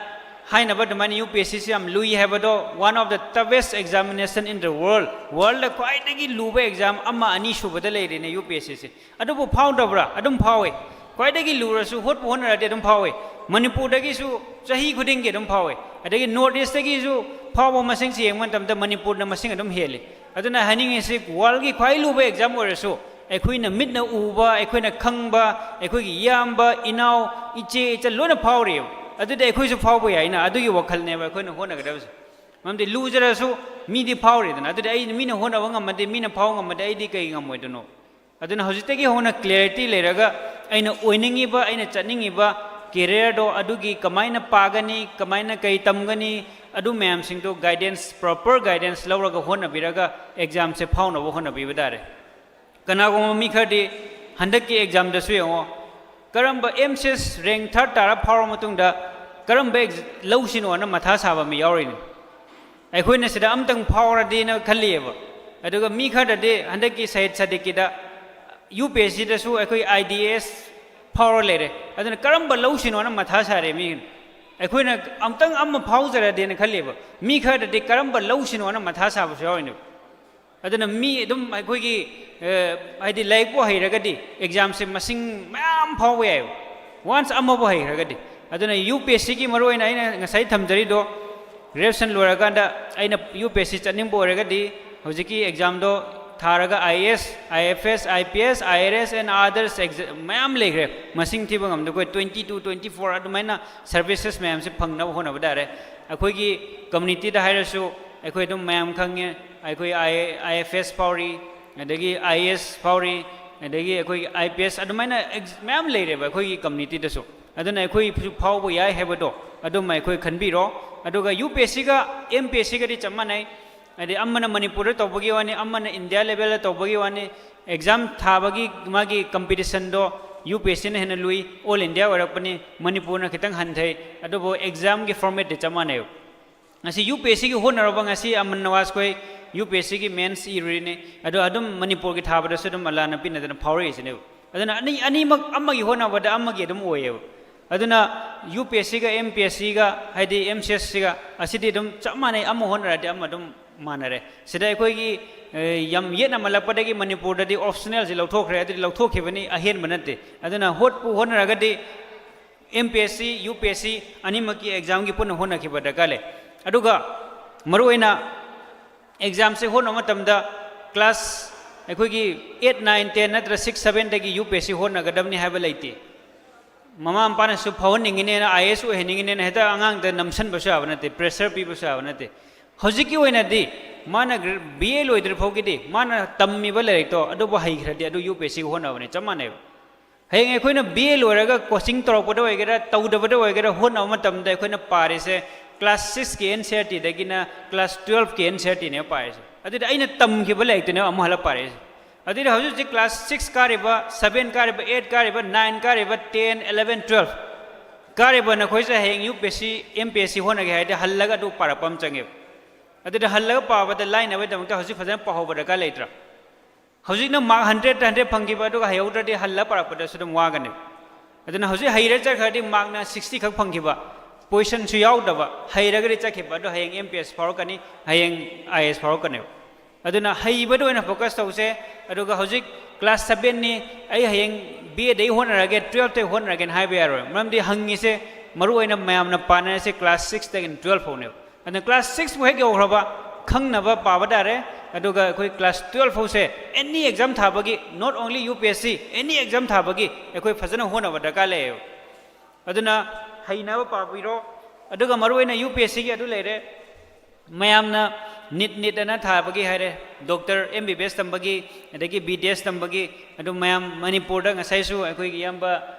ꯍꯥꯏꯅꯕ ꯑꯗꯨꯃꯥꯏꯅ ꯌꯨ ꯄꯤ ꯑꯦꯁ ꯁꯤꯁꯤ ꯌꯥꯝ ꯂꯨꯏ ꯍꯥꯏꯕꯗꯣ, one of the toughest examination in the world, world ꯈ꯭ꯋꯥꯏꯗꯒꯤ ꯂꯨꯕ ꯑꯦꯛꯖꯥꯝ ꯑꯃ ꯑꯅꯤ ꯁꯨꯕꯗ ꯂꯩꯔꯤꯅꯦ ꯌꯨ ꯄꯤ ꯑꯦꯁ ꯁꯤꯁꯦ꯫ ꯑꯗꯨꯕꯨ ꯐꯥꯎꯗꯕ꯭ꯔꯥ? ꯑꯗꯨꯝ ꯐꯥꯎꯋꯦ꯫ ꯈ꯭ꯋꯥꯏꯗꯒꯤ ꯂꯨꯔꯁꯨ ꯍꯣꯠꯄꯨ ꯍꯣꯠꯅꯔꯗꯤ ꯑꯗꯨꯝ ꯐꯥꯎꯋꯦ꯫ ꯃꯅꯤꯄꯨꯔꯗꯒꯤꯁꯨ ꯆꯍꯤ ꯈꯨꯗꯤꯡꯒꯤ ꯑꯗꯨꯝ ꯐꯥꯎꯋꯦ꯫ ꯑꯗꯒꯤ ꯅꯣꯔꯠ ꯏꯁꯇꯒꯤꯁꯨ ꯐꯥꯎꯕ ꯃꯁꯤꯡꯁꯤ ꯌꯦꯡꯕ ꯃꯇꯝꯗ ꯃꯅꯤꯄꯨꯔꯅ ꯃꯁꯤꯡ ꯑꯗꯨꯝ ꯍꯦꯜꯂꯤ꯫ ꯑꯗꯨꯅ ꯍꯥꯏꯅꯤꯡꯉꯤꯁꯤ, ꯋꯥꯔꯜꯒꯤ ꯈ꯭ꯋꯥꯏ ꯂꯨꯕ ꯑꯦꯛꯖꯥꯝ ꯑꯣꯏꯔꯁꯨ, ꯑꯩꯈꯣꯏꯅ ꯃꯤꯠꯅ ꯎꯕ, ꯑꯩꯈꯣꯏꯅ ꯈꯪꯕ, ꯑꯩꯈꯣꯏꯒꯤ ꯏꯌꯥꯝꯕ, ꯏꯅꯥꯎ, ꯏꯆꯦ, ꯏꯆꯟ ꯂꯣꯏꯅ ꯐꯥꯎꯔꯤꯑꯕ꯫ ꯑꯗꯨꯗꯤ ꯑꯩꯈꯣꯏꯁꯨ ꯐꯥꯎꯕ ꯌꯥꯏꯅ, ꯑꯗꯨꯒꯤ ꯋꯥꯈꯜꯅꯦꯕ ꯑꯩꯈꯣꯏꯅ ꯍꯣꯠꯅꯒꯗꯕꯁꯦ꯫ ꯃꯔꯝꯗꯤ ꯂꯨꯖꯔꯁꯨ ꯃꯤꯗꯤ ꯐꯥꯎꯔꯤꯗꯅ꯫ ꯑꯗꯨꯗꯤ ꯑꯩ, ꯃꯤꯅ ꯍꯣꯠꯅꯕ ꯉꯝꯃꯗꯤ, ꯃꯤꯅ ꯐꯥꯎꯕ ꯉꯝꯃꯗꯤ, ꯑꯩꯗꯤ ꯀꯩ ꯉꯝꯃꯣꯏꯗꯣꯏꯅꯣ? ꯑꯗꯨꯅ ꯍꯧꯖꯤꯛꯇꯒꯤ ꯍꯧꯅ clarity ꯂꯩꯔꯒ, ꯑꯩꯅ ꯑꯣꯏꯅꯤꯡꯉꯤꯕ, ꯑꯩꯅ ꯆꯠꯅꯤꯡꯉꯤꯕ careerꯗꯣ, ꯑꯗꯨꯒꯤ ꯀꯃꯥꯏꯅ ꯄꯥꯒꯅꯤ, ꯀꯃꯥꯏꯅ ꯀꯩ ꯇꯝꯒꯅꯤ, ꯑꯗꯨ ꯃꯌꯥꯝꯁꯤꯡꯗꯣ guidance, proper guidance ꯂꯧꯔꯒ ꯍꯣꯠꯅꯕꯤꯔꯒ ꯑꯦꯛꯖꯥꯝꯁꯦ ꯐꯥꯎꯅꯕ ꯍꯣꯠꯅꯕꯤꯕ ꯇꯥꯔꯦ꯫ ꯀꯅꯥꯒꯨꯝꯕ ꯃꯤ ꯈꯔꯗꯤ ꯍꯟꯗꯛꯀꯤ ꯑꯦꯛꯖꯥꯝꯗꯁꯨ ꯌꯦꯡꯉꯣ, ꯀꯔꯝꯕ, M C S rank third ꯇꯥꯔ ꯐꯥꯎꯔ ꯃꯇꯨꯡꯗ ꯀꯔꯝꯕ ꯑꯦꯛꯖ-, ꯂꯧꯁꯤꯅꯣꯅ ꯃꯊꯥ ꯁꯥꯕ ꯃꯤ ꯌꯥꯎꯔꯤꯅꯤ꯫ ꯑꯩꯈꯣꯏꯅ ꯁꯤꯗ ꯑꯝꯇꯪ ꯐꯥꯎꯔꯗꯤꯅ ꯈꯜꯂꯤꯑꯕ꯫ ꯑꯗꯨꯒ ꯃꯤ ꯈꯔꯗꯗꯤ ꯍꯟꯗꯛꯀꯤ ꯁꯍꯤꯗ ꯁꯥꯗꯤꯛꯀꯤꯗ ꯌꯨ ꯄꯤ ꯑꯦꯁ ꯁꯤꯗꯁꯨ ꯑꯩꯈꯣꯏ ꯑꯥꯏ ꯗꯤ ꯑꯦꯁ ꯐꯥꯎꯔ ꯂꯩꯔꯦ꯫ ꯑꯗꯨꯅ ꯀꯔꯝꯕ ꯂꯧꯁꯤꯅꯣꯅ ꯃꯊꯥ ꯁꯥꯔꯦ ꯃꯤ꯫ ꯑꯩꯈꯣꯏꯅ ꯑꯝꯇꯪ ꯑꯃ ꯐꯥꯎꯖꯔꯗꯤꯅ ꯈꯜꯂꯤꯑꯕ꯫ ꯃꯤ ꯈꯔꯗꯗꯤ ꯀꯔꯝꯕ ꯂꯧꯁꯤꯅꯣꯅ ꯃꯊꯥ ꯁꯥꯕꯁꯨ ꯌꯥꯎꯔꯤꯅꯦꯕ꯫ ꯑꯗꯨꯅ ꯃꯤ ꯑꯗꯨꯝ ꯑꯩꯈꯣꯏꯒꯤ, ꯑ, ꯍꯥꯏꯗꯤ ꯂꯥꯏꯔꯤꯛꯄꯨ ꯍꯩꯔꯒꯗꯤ ꯑꯦꯛꯖꯥꯝꯁꯦ ꯃꯁꯤꯡ ꯃꯌꯥꯝ ꯐꯥꯎꯕ ꯌꯥꯏꯑꯕ, once ꯑꯃꯕꯨ ꯍꯩꯈ꯭ꯔꯒꯗꯤ꯫ ꯑꯗꯨꯅ ꯌꯨ ꯄꯤ ꯑꯦꯁ ꯁꯤꯒꯤ ꯃꯔꯨꯑꯣꯏꯅ ꯑꯩꯅ ꯉꯁꯥꯏ ꯊꯝꯖꯔꯤꯗꯣ, graduation ꯂꯣꯏꯔꯀꯥꯟꯗ ꯑꯩꯅ ꯌꯨ ꯄꯤ ꯑꯦꯁ ꯁꯤ ꯆꯠꯅꯤꯡꯕ ꯑꯣꯏꯔꯒꯗꯤ ꯍꯧꯖꯤꯛꯀꯤ ꯑꯦꯛꯖꯥꯝꯗꯣ ꯊꯥꯔꯒ I A S, I F S, I P S, I R S and others exam ꯃꯌꯥꯝ ꯂꯩꯈ꯭ꯔꯦ, ꯃꯁꯤꯡ ꯊꯤꯕ ꯉꯝꯗꯦ꯫ ꯑꯩꯈꯣꯏ twenty two, twenty four ꯑꯗꯨꯃꯥꯏꯅ services ꯃꯌꯥꯝꯁꯦ ꯐꯪꯅꯕ ꯍꯣꯠꯅꯕ ꯇꯥꯔꯦ꯫ ꯑꯩꯈꯣꯏꯒꯤ communityꯗ ꯍꯥꯏꯔꯁꯨ ꯑꯩꯈꯣꯏ ꯑꯗꯨꯝ ꯃꯌꯥꯝ ꯈꯪꯉꯦ, ꯑꯩꯈꯣꯏ ꯑꯥꯏ ꯑꯦꯐ ꯑꯦꯁ ꯐꯥꯎꯔꯤ, ꯑꯗꯒꯤ ꯑꯥꯏ ꯑꯦ ꯑꯦꯁ ꯐꯥꯎꯔꯤ, ꯑꯗꯒꯤ ꯑꯩꯈꯣꯏꯒꯤ ꯑꯥꯏ ꯄꯤ ꯑꯦꯁ, ꯑꯗꯨꯃꯥꯏꯅ ex-, ꯃꯌꯥꯝ ꯂꯩꯔꯦꯕ ꯑꯩꯈꯣꯏꯒꯤ communityꯗꯁꯨ꯫ ꯑꯗꯨꯅ ꯑꯩꯈꯣꯏꯁꯨ ꯐꯥꯎꯕ ꯌꯥꯏ ꯍꯥꯏꯕꯗꯣ ꯑꯗꯨꯝ ꯑꯩꯈꯣꯏ ꯈꯟꯕꯤꯔꯣ꯫ ꯑꯗꯨꯒ ꯌꯨ ꯄꯤ ꯑꯦꯁ ꯁꯤꯒ ꯑꯦꯝ ꯄꯤ ꯑꯦꯁ ꯁꯤꯒꯗꯤ ꯆꯞ ꯃꯥꯟꯅꯩ꯫ ꯍꯥꯏꯗꯤ ꯑꯃꯅ ꯃꯅꯤꯄꯨꯔꯗ ꯇꯧꯕꯒꯤ ꯋꯥꯅꯤ, ꯑꯃꯅ ꯏꯟꯗꯤꯌꯥ levelꯗ ꯇꯧꯕꯒꯤ ꯋꯥꯅꯤ꯫ ꯑꯦꯛꯖꯥꯝ ꯊꯥꯕꯒꯤ ꯃꯥꯒꯤ competitionꯗꯣ ꯌꯨ ꯄꯤ ꯑꯦꯁ ꯁꯤꯅ ꯍꯦꯟꯅ ꯂꯨꯏ, all India ꯑꯣꯏꯔꯛꯄꯅꯤ, ꯃꯅꯤꯄꯨꯔꯅ ꯈꯤꯇꯪ ꯍꯟꯊꯩ꯫ ꯑꯗꯨꯕꯨ ꯑꯦꯛꯖꯥꯝꯒꯤ formatꯇꯤ ꯆꯞ ꯃꯥꯟꯅꯩꯕ꯫ ꯉꯁꯤ ꯌꯨ ꯄꯤ ꯑꯦꯁ ꯁꯤꯒꯤ ꯍꯣꯠꯅꯔꯕ ꯉꯁꯤ ꯑꯃꯟ ꯅꯋꯥꯖ ꯈꯣꯏ ꯌꯨ ꯄꯤ ꯑꯦꯁ ꯁꯤꯒꯤ mains ꯏꯔꯨꯔꯤꯅꯤ꯫ ꯑꯗꯣ ꯑꯗꯨꯝ ꯃꯅꯤꯄꯨꯔꯒꯤ ꯊꯥꯕꯗꯁꯨ ꯑꯗꯨꯝ ꯑꯜꯂꯥꯅ ꯄꯤꯅꯗꯅ ꯐꯥꯎꯔꯛꯏꯁꯤꯅꯦꯕ꯫ ꯑꯗꯨꯅ ꯑꯅꯤ, ꯑꯅꯤꯃꯛ ꯑꯃꯒꯤ ꯍꯣꯠꯅꯕꯗ ꯑꯃꯒꯤ ꯑꯗꯨꯝ ꯑꯣꯏꯌꯦꯕ꯫ ꯑꯗꯨꯅ ꯌꯨ ꯄꯤ ꯑꯦꯁ ꯁꯤꯒ ꯑꯦꯝ ꯄꯤ ꯑꯦꯁ ꯁꯤꯒ, ꯍꯥꯏꯗꯤ ꯑꯦꯝ ꯁꯤ ꯑꯦꯁ ꯁꯤꯒ, ꯑꯁꯤꯗꯤ ꯑꯗꯨꯝ ꯆꯞ ꯃꯥꯟꯅꯩ, ꯑꯃ ꯍꯣꯠꯅꯔꯗꯤ ꯑꯃ ꯑꯗꯨꯝ ꯃꯥꯟꯅꯔꯦ꯫ ꯁꯤꯗ ꯑꯩꯈꯣꯏꯒꯤ, ꯑꯦ, ꯌꯥꯝ ꯌꯦꯠꯅ ꯃꯜꯂꯛꯄꯗꯒꯤ ꯃꯅꯤꯄꯨꯔꯗꯗꯤ ꯑꯣꯞꯁꯅꯦꯜꯁꯤ ꯂꯧꯊꯣꯛꯈ꯭ꯔꯦ, ꯑꯗꯨꯗꯤ ꯂꯧꯊꯣꯛꯈꯤꯕꯅꯤ, ꯑꯍꯦꯟꯕ ꯅꯠꯇꯦ꯫ ꯑꯗꯨꯅ ꯍꯣꯠꯄꯨ ꯍꯣꯠꯅꯔꯒꯗꯤ ꯑꯦꯝ ꯄꯤ ꯑꯦꯁ ꯁꯤ, ꯌꯨ ꯄꯤ ꯑꯦꯁ ꯁꯤ ꯑꯅꯤꯃꯛꯀꯤ ꯑꯦꯛꯖꯥꯝꯒꯤ ꯄꯨꯟꯅ ꯍꯣꯠꯅꯈꯤꯕ ꯗꯔꯀꯥꯔ ꯂꯩ꯫ ꯑꯗꯨꯒ ꯃꯔꯨꯑꯣꯏꯅ ꯑꯦꯛꯖꯥꯝꯁꯦ ꯍꯣꯠꯅꯕ ꯃꯇꯝꯗ ꯀ꯭ꯂꯥꯁ ꯑꯩꯈꯣꯏꯒꯤ eight, nine, ten ꯅꯠꯇ꯭ꯔ six, sevenꯗꯒꯤ ꯌꯨ ꯄꯤ ꯑꯦꯁ ꯁꯤ ꯍꯣꯠꯅꯒꯗꯕꯅꯤ ꯍꯥꯏꯕ ꯂꯩꯇꯦ꯫ ꯃꯃꯥ ꯃꯄꯥꯅꯁꯨ ꯐꯥꯎꯍꯟꯅꯤꯡꯉꯤꯅꯦꯅ, ꯑꯥꯏ ꯑꯦ ꯑꯦꯁ ꯑꯣꯏꯍꯟꯅꯤꯡꯉꯤꯅꯦꯅ ꯍꯦꯛꯇ ꯑꯉꯥꯡꯗ ꯅꯝꯁꯟꯕꯁꯨ ꯌꯥꯕ ꯅꯠꯇꯦ, ꯄ꯭ꯔꯦꯁꯔ ꯄꯤꯕꯁꯨ ꯌꯥꯕ ꯅꯠꯇꯦ꯫ ꯍꯧꯖꯤꯛꯀꯤ ꯑꯣꯏꯅꯗꯤ ꯃꯥꯅ ꯕꯤ ꯑꯦ ꯂꯣꯏꯗ꯭ꯔꯤ ꯐꯥꯎꯒꯤꯗꯤ ꯃꯥꯅ ꯇꯝꯃꯤꯕ ꯂꯥꯏꯔꯤꯛꯇꯣ ꯑꯗꯨꯕꯨ ꯍꯩꯈ꯭ꯔꯗꯤ ꯑꯗꯨ ꯌꯨ ꯄꯤ ꯑꯦꯁ ꯁꯤꯒ ꯍꯣꯠꯅꯕꯅꯤ, ꯆꯞ ꯃꯥꯟꯅꯩꯕ꯫ ꯍꯌꯦꯡ ꯑꯩꯈꯣꯏꯅ ꯕꯤ ꯑꯦ ꯂꯣꯏꯔꯒ ꯀꯣꯆꯤꯡ ꯇꯧꯔꯛꯄꯗ ꯑꯣꯏꯒꯦꯔꯥ, ꯇꯧꯗꯕꯗ ꯑꯣꯏꯒꯦꯔꯥ, ꯍꯣꯠꯅꯕ ꯃꯇꯝꯗ ꯑꯩꯈꯣꯏꯅ ꯄꯥꯔꯤꯁꯦ ꯀ꯭ꯂꯥꯁ ꯁꯤꯛꯁꯀꯤ ꯑꯦꯟ ꯁꯤ ꯑꯥꯔ ꯇꯤꯗꯒꯤꯅ ꯀ꯭ꯂꯥꯁ ꯇꯨꯌꯦꯜꯐꯀꯤ ꯑꯦꯟ ꯁꯤ ꯑꯥꯔ ꯇꯤꯅꯦꯕ ꯄꯥꯔꯤꯁꯦ꯫ ꯑꯗꯨꯗꯤ ꯑꯩꯅ ꯇꯝꯈꯤꯕ ꯂꯥꯏꯔꯤꯛꯇꯨꯅꯦꯕ ꯑꯃꯨꯛ ꯍꯜꯂ ꯄꯥꯔꯛꯏꯁꯦ꯫ ꯑꯗꯨꯗꯤ ꯍꯧꯖꯤꯛ ꯍꯧꯖꯤꯛ ꯀ꯭ꯂꯥꯁ ꯁꯤꯛꯁ ꯀꯥꯔꯤꯕ, ꯁꯕꯦꯟ ꯀꯥꯔꯤꯕ, ꯑꯩꯠ ꯀꯥꯔꯤꯕ, ꯅꯥꯏꯟ ꯀꯥꯔꯤꯕ, ꯇꯦꯟ, ꯑꯦꯂꯚꯦꯟ, ꯇꯨꯌꯦꯜꯐ ꯀꯥꯔꯤꯕ ꯅꯈꯣꯏꯁꯦ ꯍꯌꯦꯡ U P S C, M P S ꯁꯤ ꯍꯣꯠꯅꯒꯦ ꯍꯥꯏꯔꯗꯤ ꯍꯜꯂꯒ ꯑꯗꯨ ꯄꯥꯔꯛꯄ ꯑꯃ ꯆꯪꯉꯦꯕ꯫ ꯑꯗꯨꯗꯤ ꯍꯜꯂꯒ ꯄꯥꯕꯗ ꯂꯥꯏꯅꯕꯒꯤꯗꯃꯛꯇ ꯍꯧꯖꯤꯛ ꯐꯖꯅ ꯄꯥꯍꯧꯕ ꯗꯔꯀꯥꯔ ꯂꯩꯇ꯭ꯔꯥ? ꯍꯧꯖꯤꯛꯅ ꯃꯥꯔꯛ ꯍꯟꯗ꯭ꯔꯦꯠꯇ ꯍꯟꯗ꯭ꯔꯦꯠ ꯐꯪꯈꯤꯕ, ꯑꯗꯨꯒ ꯍꯩꯍꯧꯗ꯭ꯔꯗꯤ ꯍꯜꯂ ꯄꯥꯔꯛꯄꯗꯁꯨ ꯑꯗꯨꯝ ꯋꯥꯒꯅꯤ꯫ ꯑꯗꯨꯅ ꯍꯧꯖꯤꯛ ꯍꯩꯔ ꯆꯠꯈ꯭ꯔꯗꯤ ꯃꯥꯔꯛꯅ ꯁꯤꯛꯁꯇꯤ ꯈꯛ ꯐꯪꯈꯤꯕ, ꯄꯣꯖꯤꯁꯟꯁꯨ ꯌꯥꯎꯗꯕ, ꯍꯩꯔꯒꯗꯤ ꯆꯠꯈꯤꯕ, ꯑꯗꯣ ꯍꯌꯦꯡ ꯑꯦꯝ ꯄꯤ ꯑꯦꯁ ꯐꯥꯎꯔꯛꯀꯅꯤ, ꯍꯌꯦꯡ ꯑꯥꯏ ꯑꯦꯁ ꯐꯥꯎꯔꯛꯀꯅꯦꯕ꯫ ꯑꯗꯨꯅ ꯍꯩꯕꯗ ꯑꯣꯏꯅ ꯐꯣꯀꯁ ꯇꯧꯁꯦ꯫ ꯑꯗꯨꯒ ꯍꯧꯖꯤꯛ ꯀ꯭ꯂꯥꯁ ꯁꯕꯦꯟꯅꯤ, ꯑꯩ ꯍꯌꯦꯡ ꯕꯤ ꯑꯦꯗꯒꯤ ꯍꯣꯠꯅꯔꯒꯦ, ꯇꯨꯌꯦꯜꯐꯇꯒꯤ ꯍꯣꯠꯅꯔꯒꯦꯅ ꯍꯥꯏꯕ ꯌꯥꯔꯣꯏ꯫ ꯃꯔꯝꯗꯤ ꯍꯪꯉꯤꯁꯦ ꯃꯔꯨꯑꯣꯏꯅ ꯃꯌꯥꯝꯅ ꯄꯥꯅꯔꯤꯁꯦ ꯀ꯭ꯂꯥꯁ ꯁꯤꯛꯁꯇꯒꯤꯅ ꯇꯨꯌꯦꯜꯐ ꯐꯥꯎꯅꯦꯕ꯫ ꯑꯗꯨꯅ ꯀ꯭ꯂꯥꯁ ꯁꯤꯛꯁꯄꯨ ꯍꯦꯛ ꯌꯧꯈ꯭ꯔꯕ, ꯈꯪꯅꯕ ꯄꯥꯕ ꯇꯥꯔꯦ꯫ ꯑꯗꯨꯒ ꯑꯩꯈꯣꯏ ꯀ꯭ꯂꯥꯁ ꯇꯨꯌꯦꯜꯐ ꯐꯥꯎꯁꯦ ꯑꯦꯅꯤ ꯑꯦꯛꯖꯥꯝ ꯊꯥꯕꯒꯤ, not only U P S C, any exam ꯊꯥꯕꯒꯤ ꯑꯩꯈꯣꯏ ꯐꯖꯅ ꯍꯣꯠꯅꯕ ꯗꯔꯀꯥꯔ ꯂꯩꯌꯦꯕ꯫ ꯑꯗꯨꯅ ꯍꯩꯅꯕ ꯄꯥꯕꯤꯔꯣ꯫ ꯑꯗꯨꯒ ꯃꯔꯨꯑꯣꯏꯅ ꯌꯨ ꯄꯤ ꯑꯦꯁ ꯁꯤꯒꯤ ꯑꯗꯨ ꯂꯩꯔꯦ꯫ ꯃꯌꯥꯝꯅ ꯅꯤꯠ, ꯅꯤꯠ ꯑꯅ ꯊꯥꯕꯒꯤ ꯍꯥꯏꯔꯦ, ꯗꯣꯛꯇꯔ, ꯑꯦꯝ ꯕꯤ ꯕꯤ ꯑꯦꯁ ꯇꯝꯕꯒꯤ, ꯑꯗꯒꯤ ꯕꯤ ꯗꯤ ꯑꯦꯁ ꯇꯝꯕꯒꯤ, ꯑꯗꯨ ꯃꯌꯥꯝ ꯃꯅꯤꯄꯨꯔꯗ ꯉꯁꯥꯏꯁꯨ ꯑꯩꯈꯣꯏꯒꯤ ꯏꯌꯥꯝꯕ,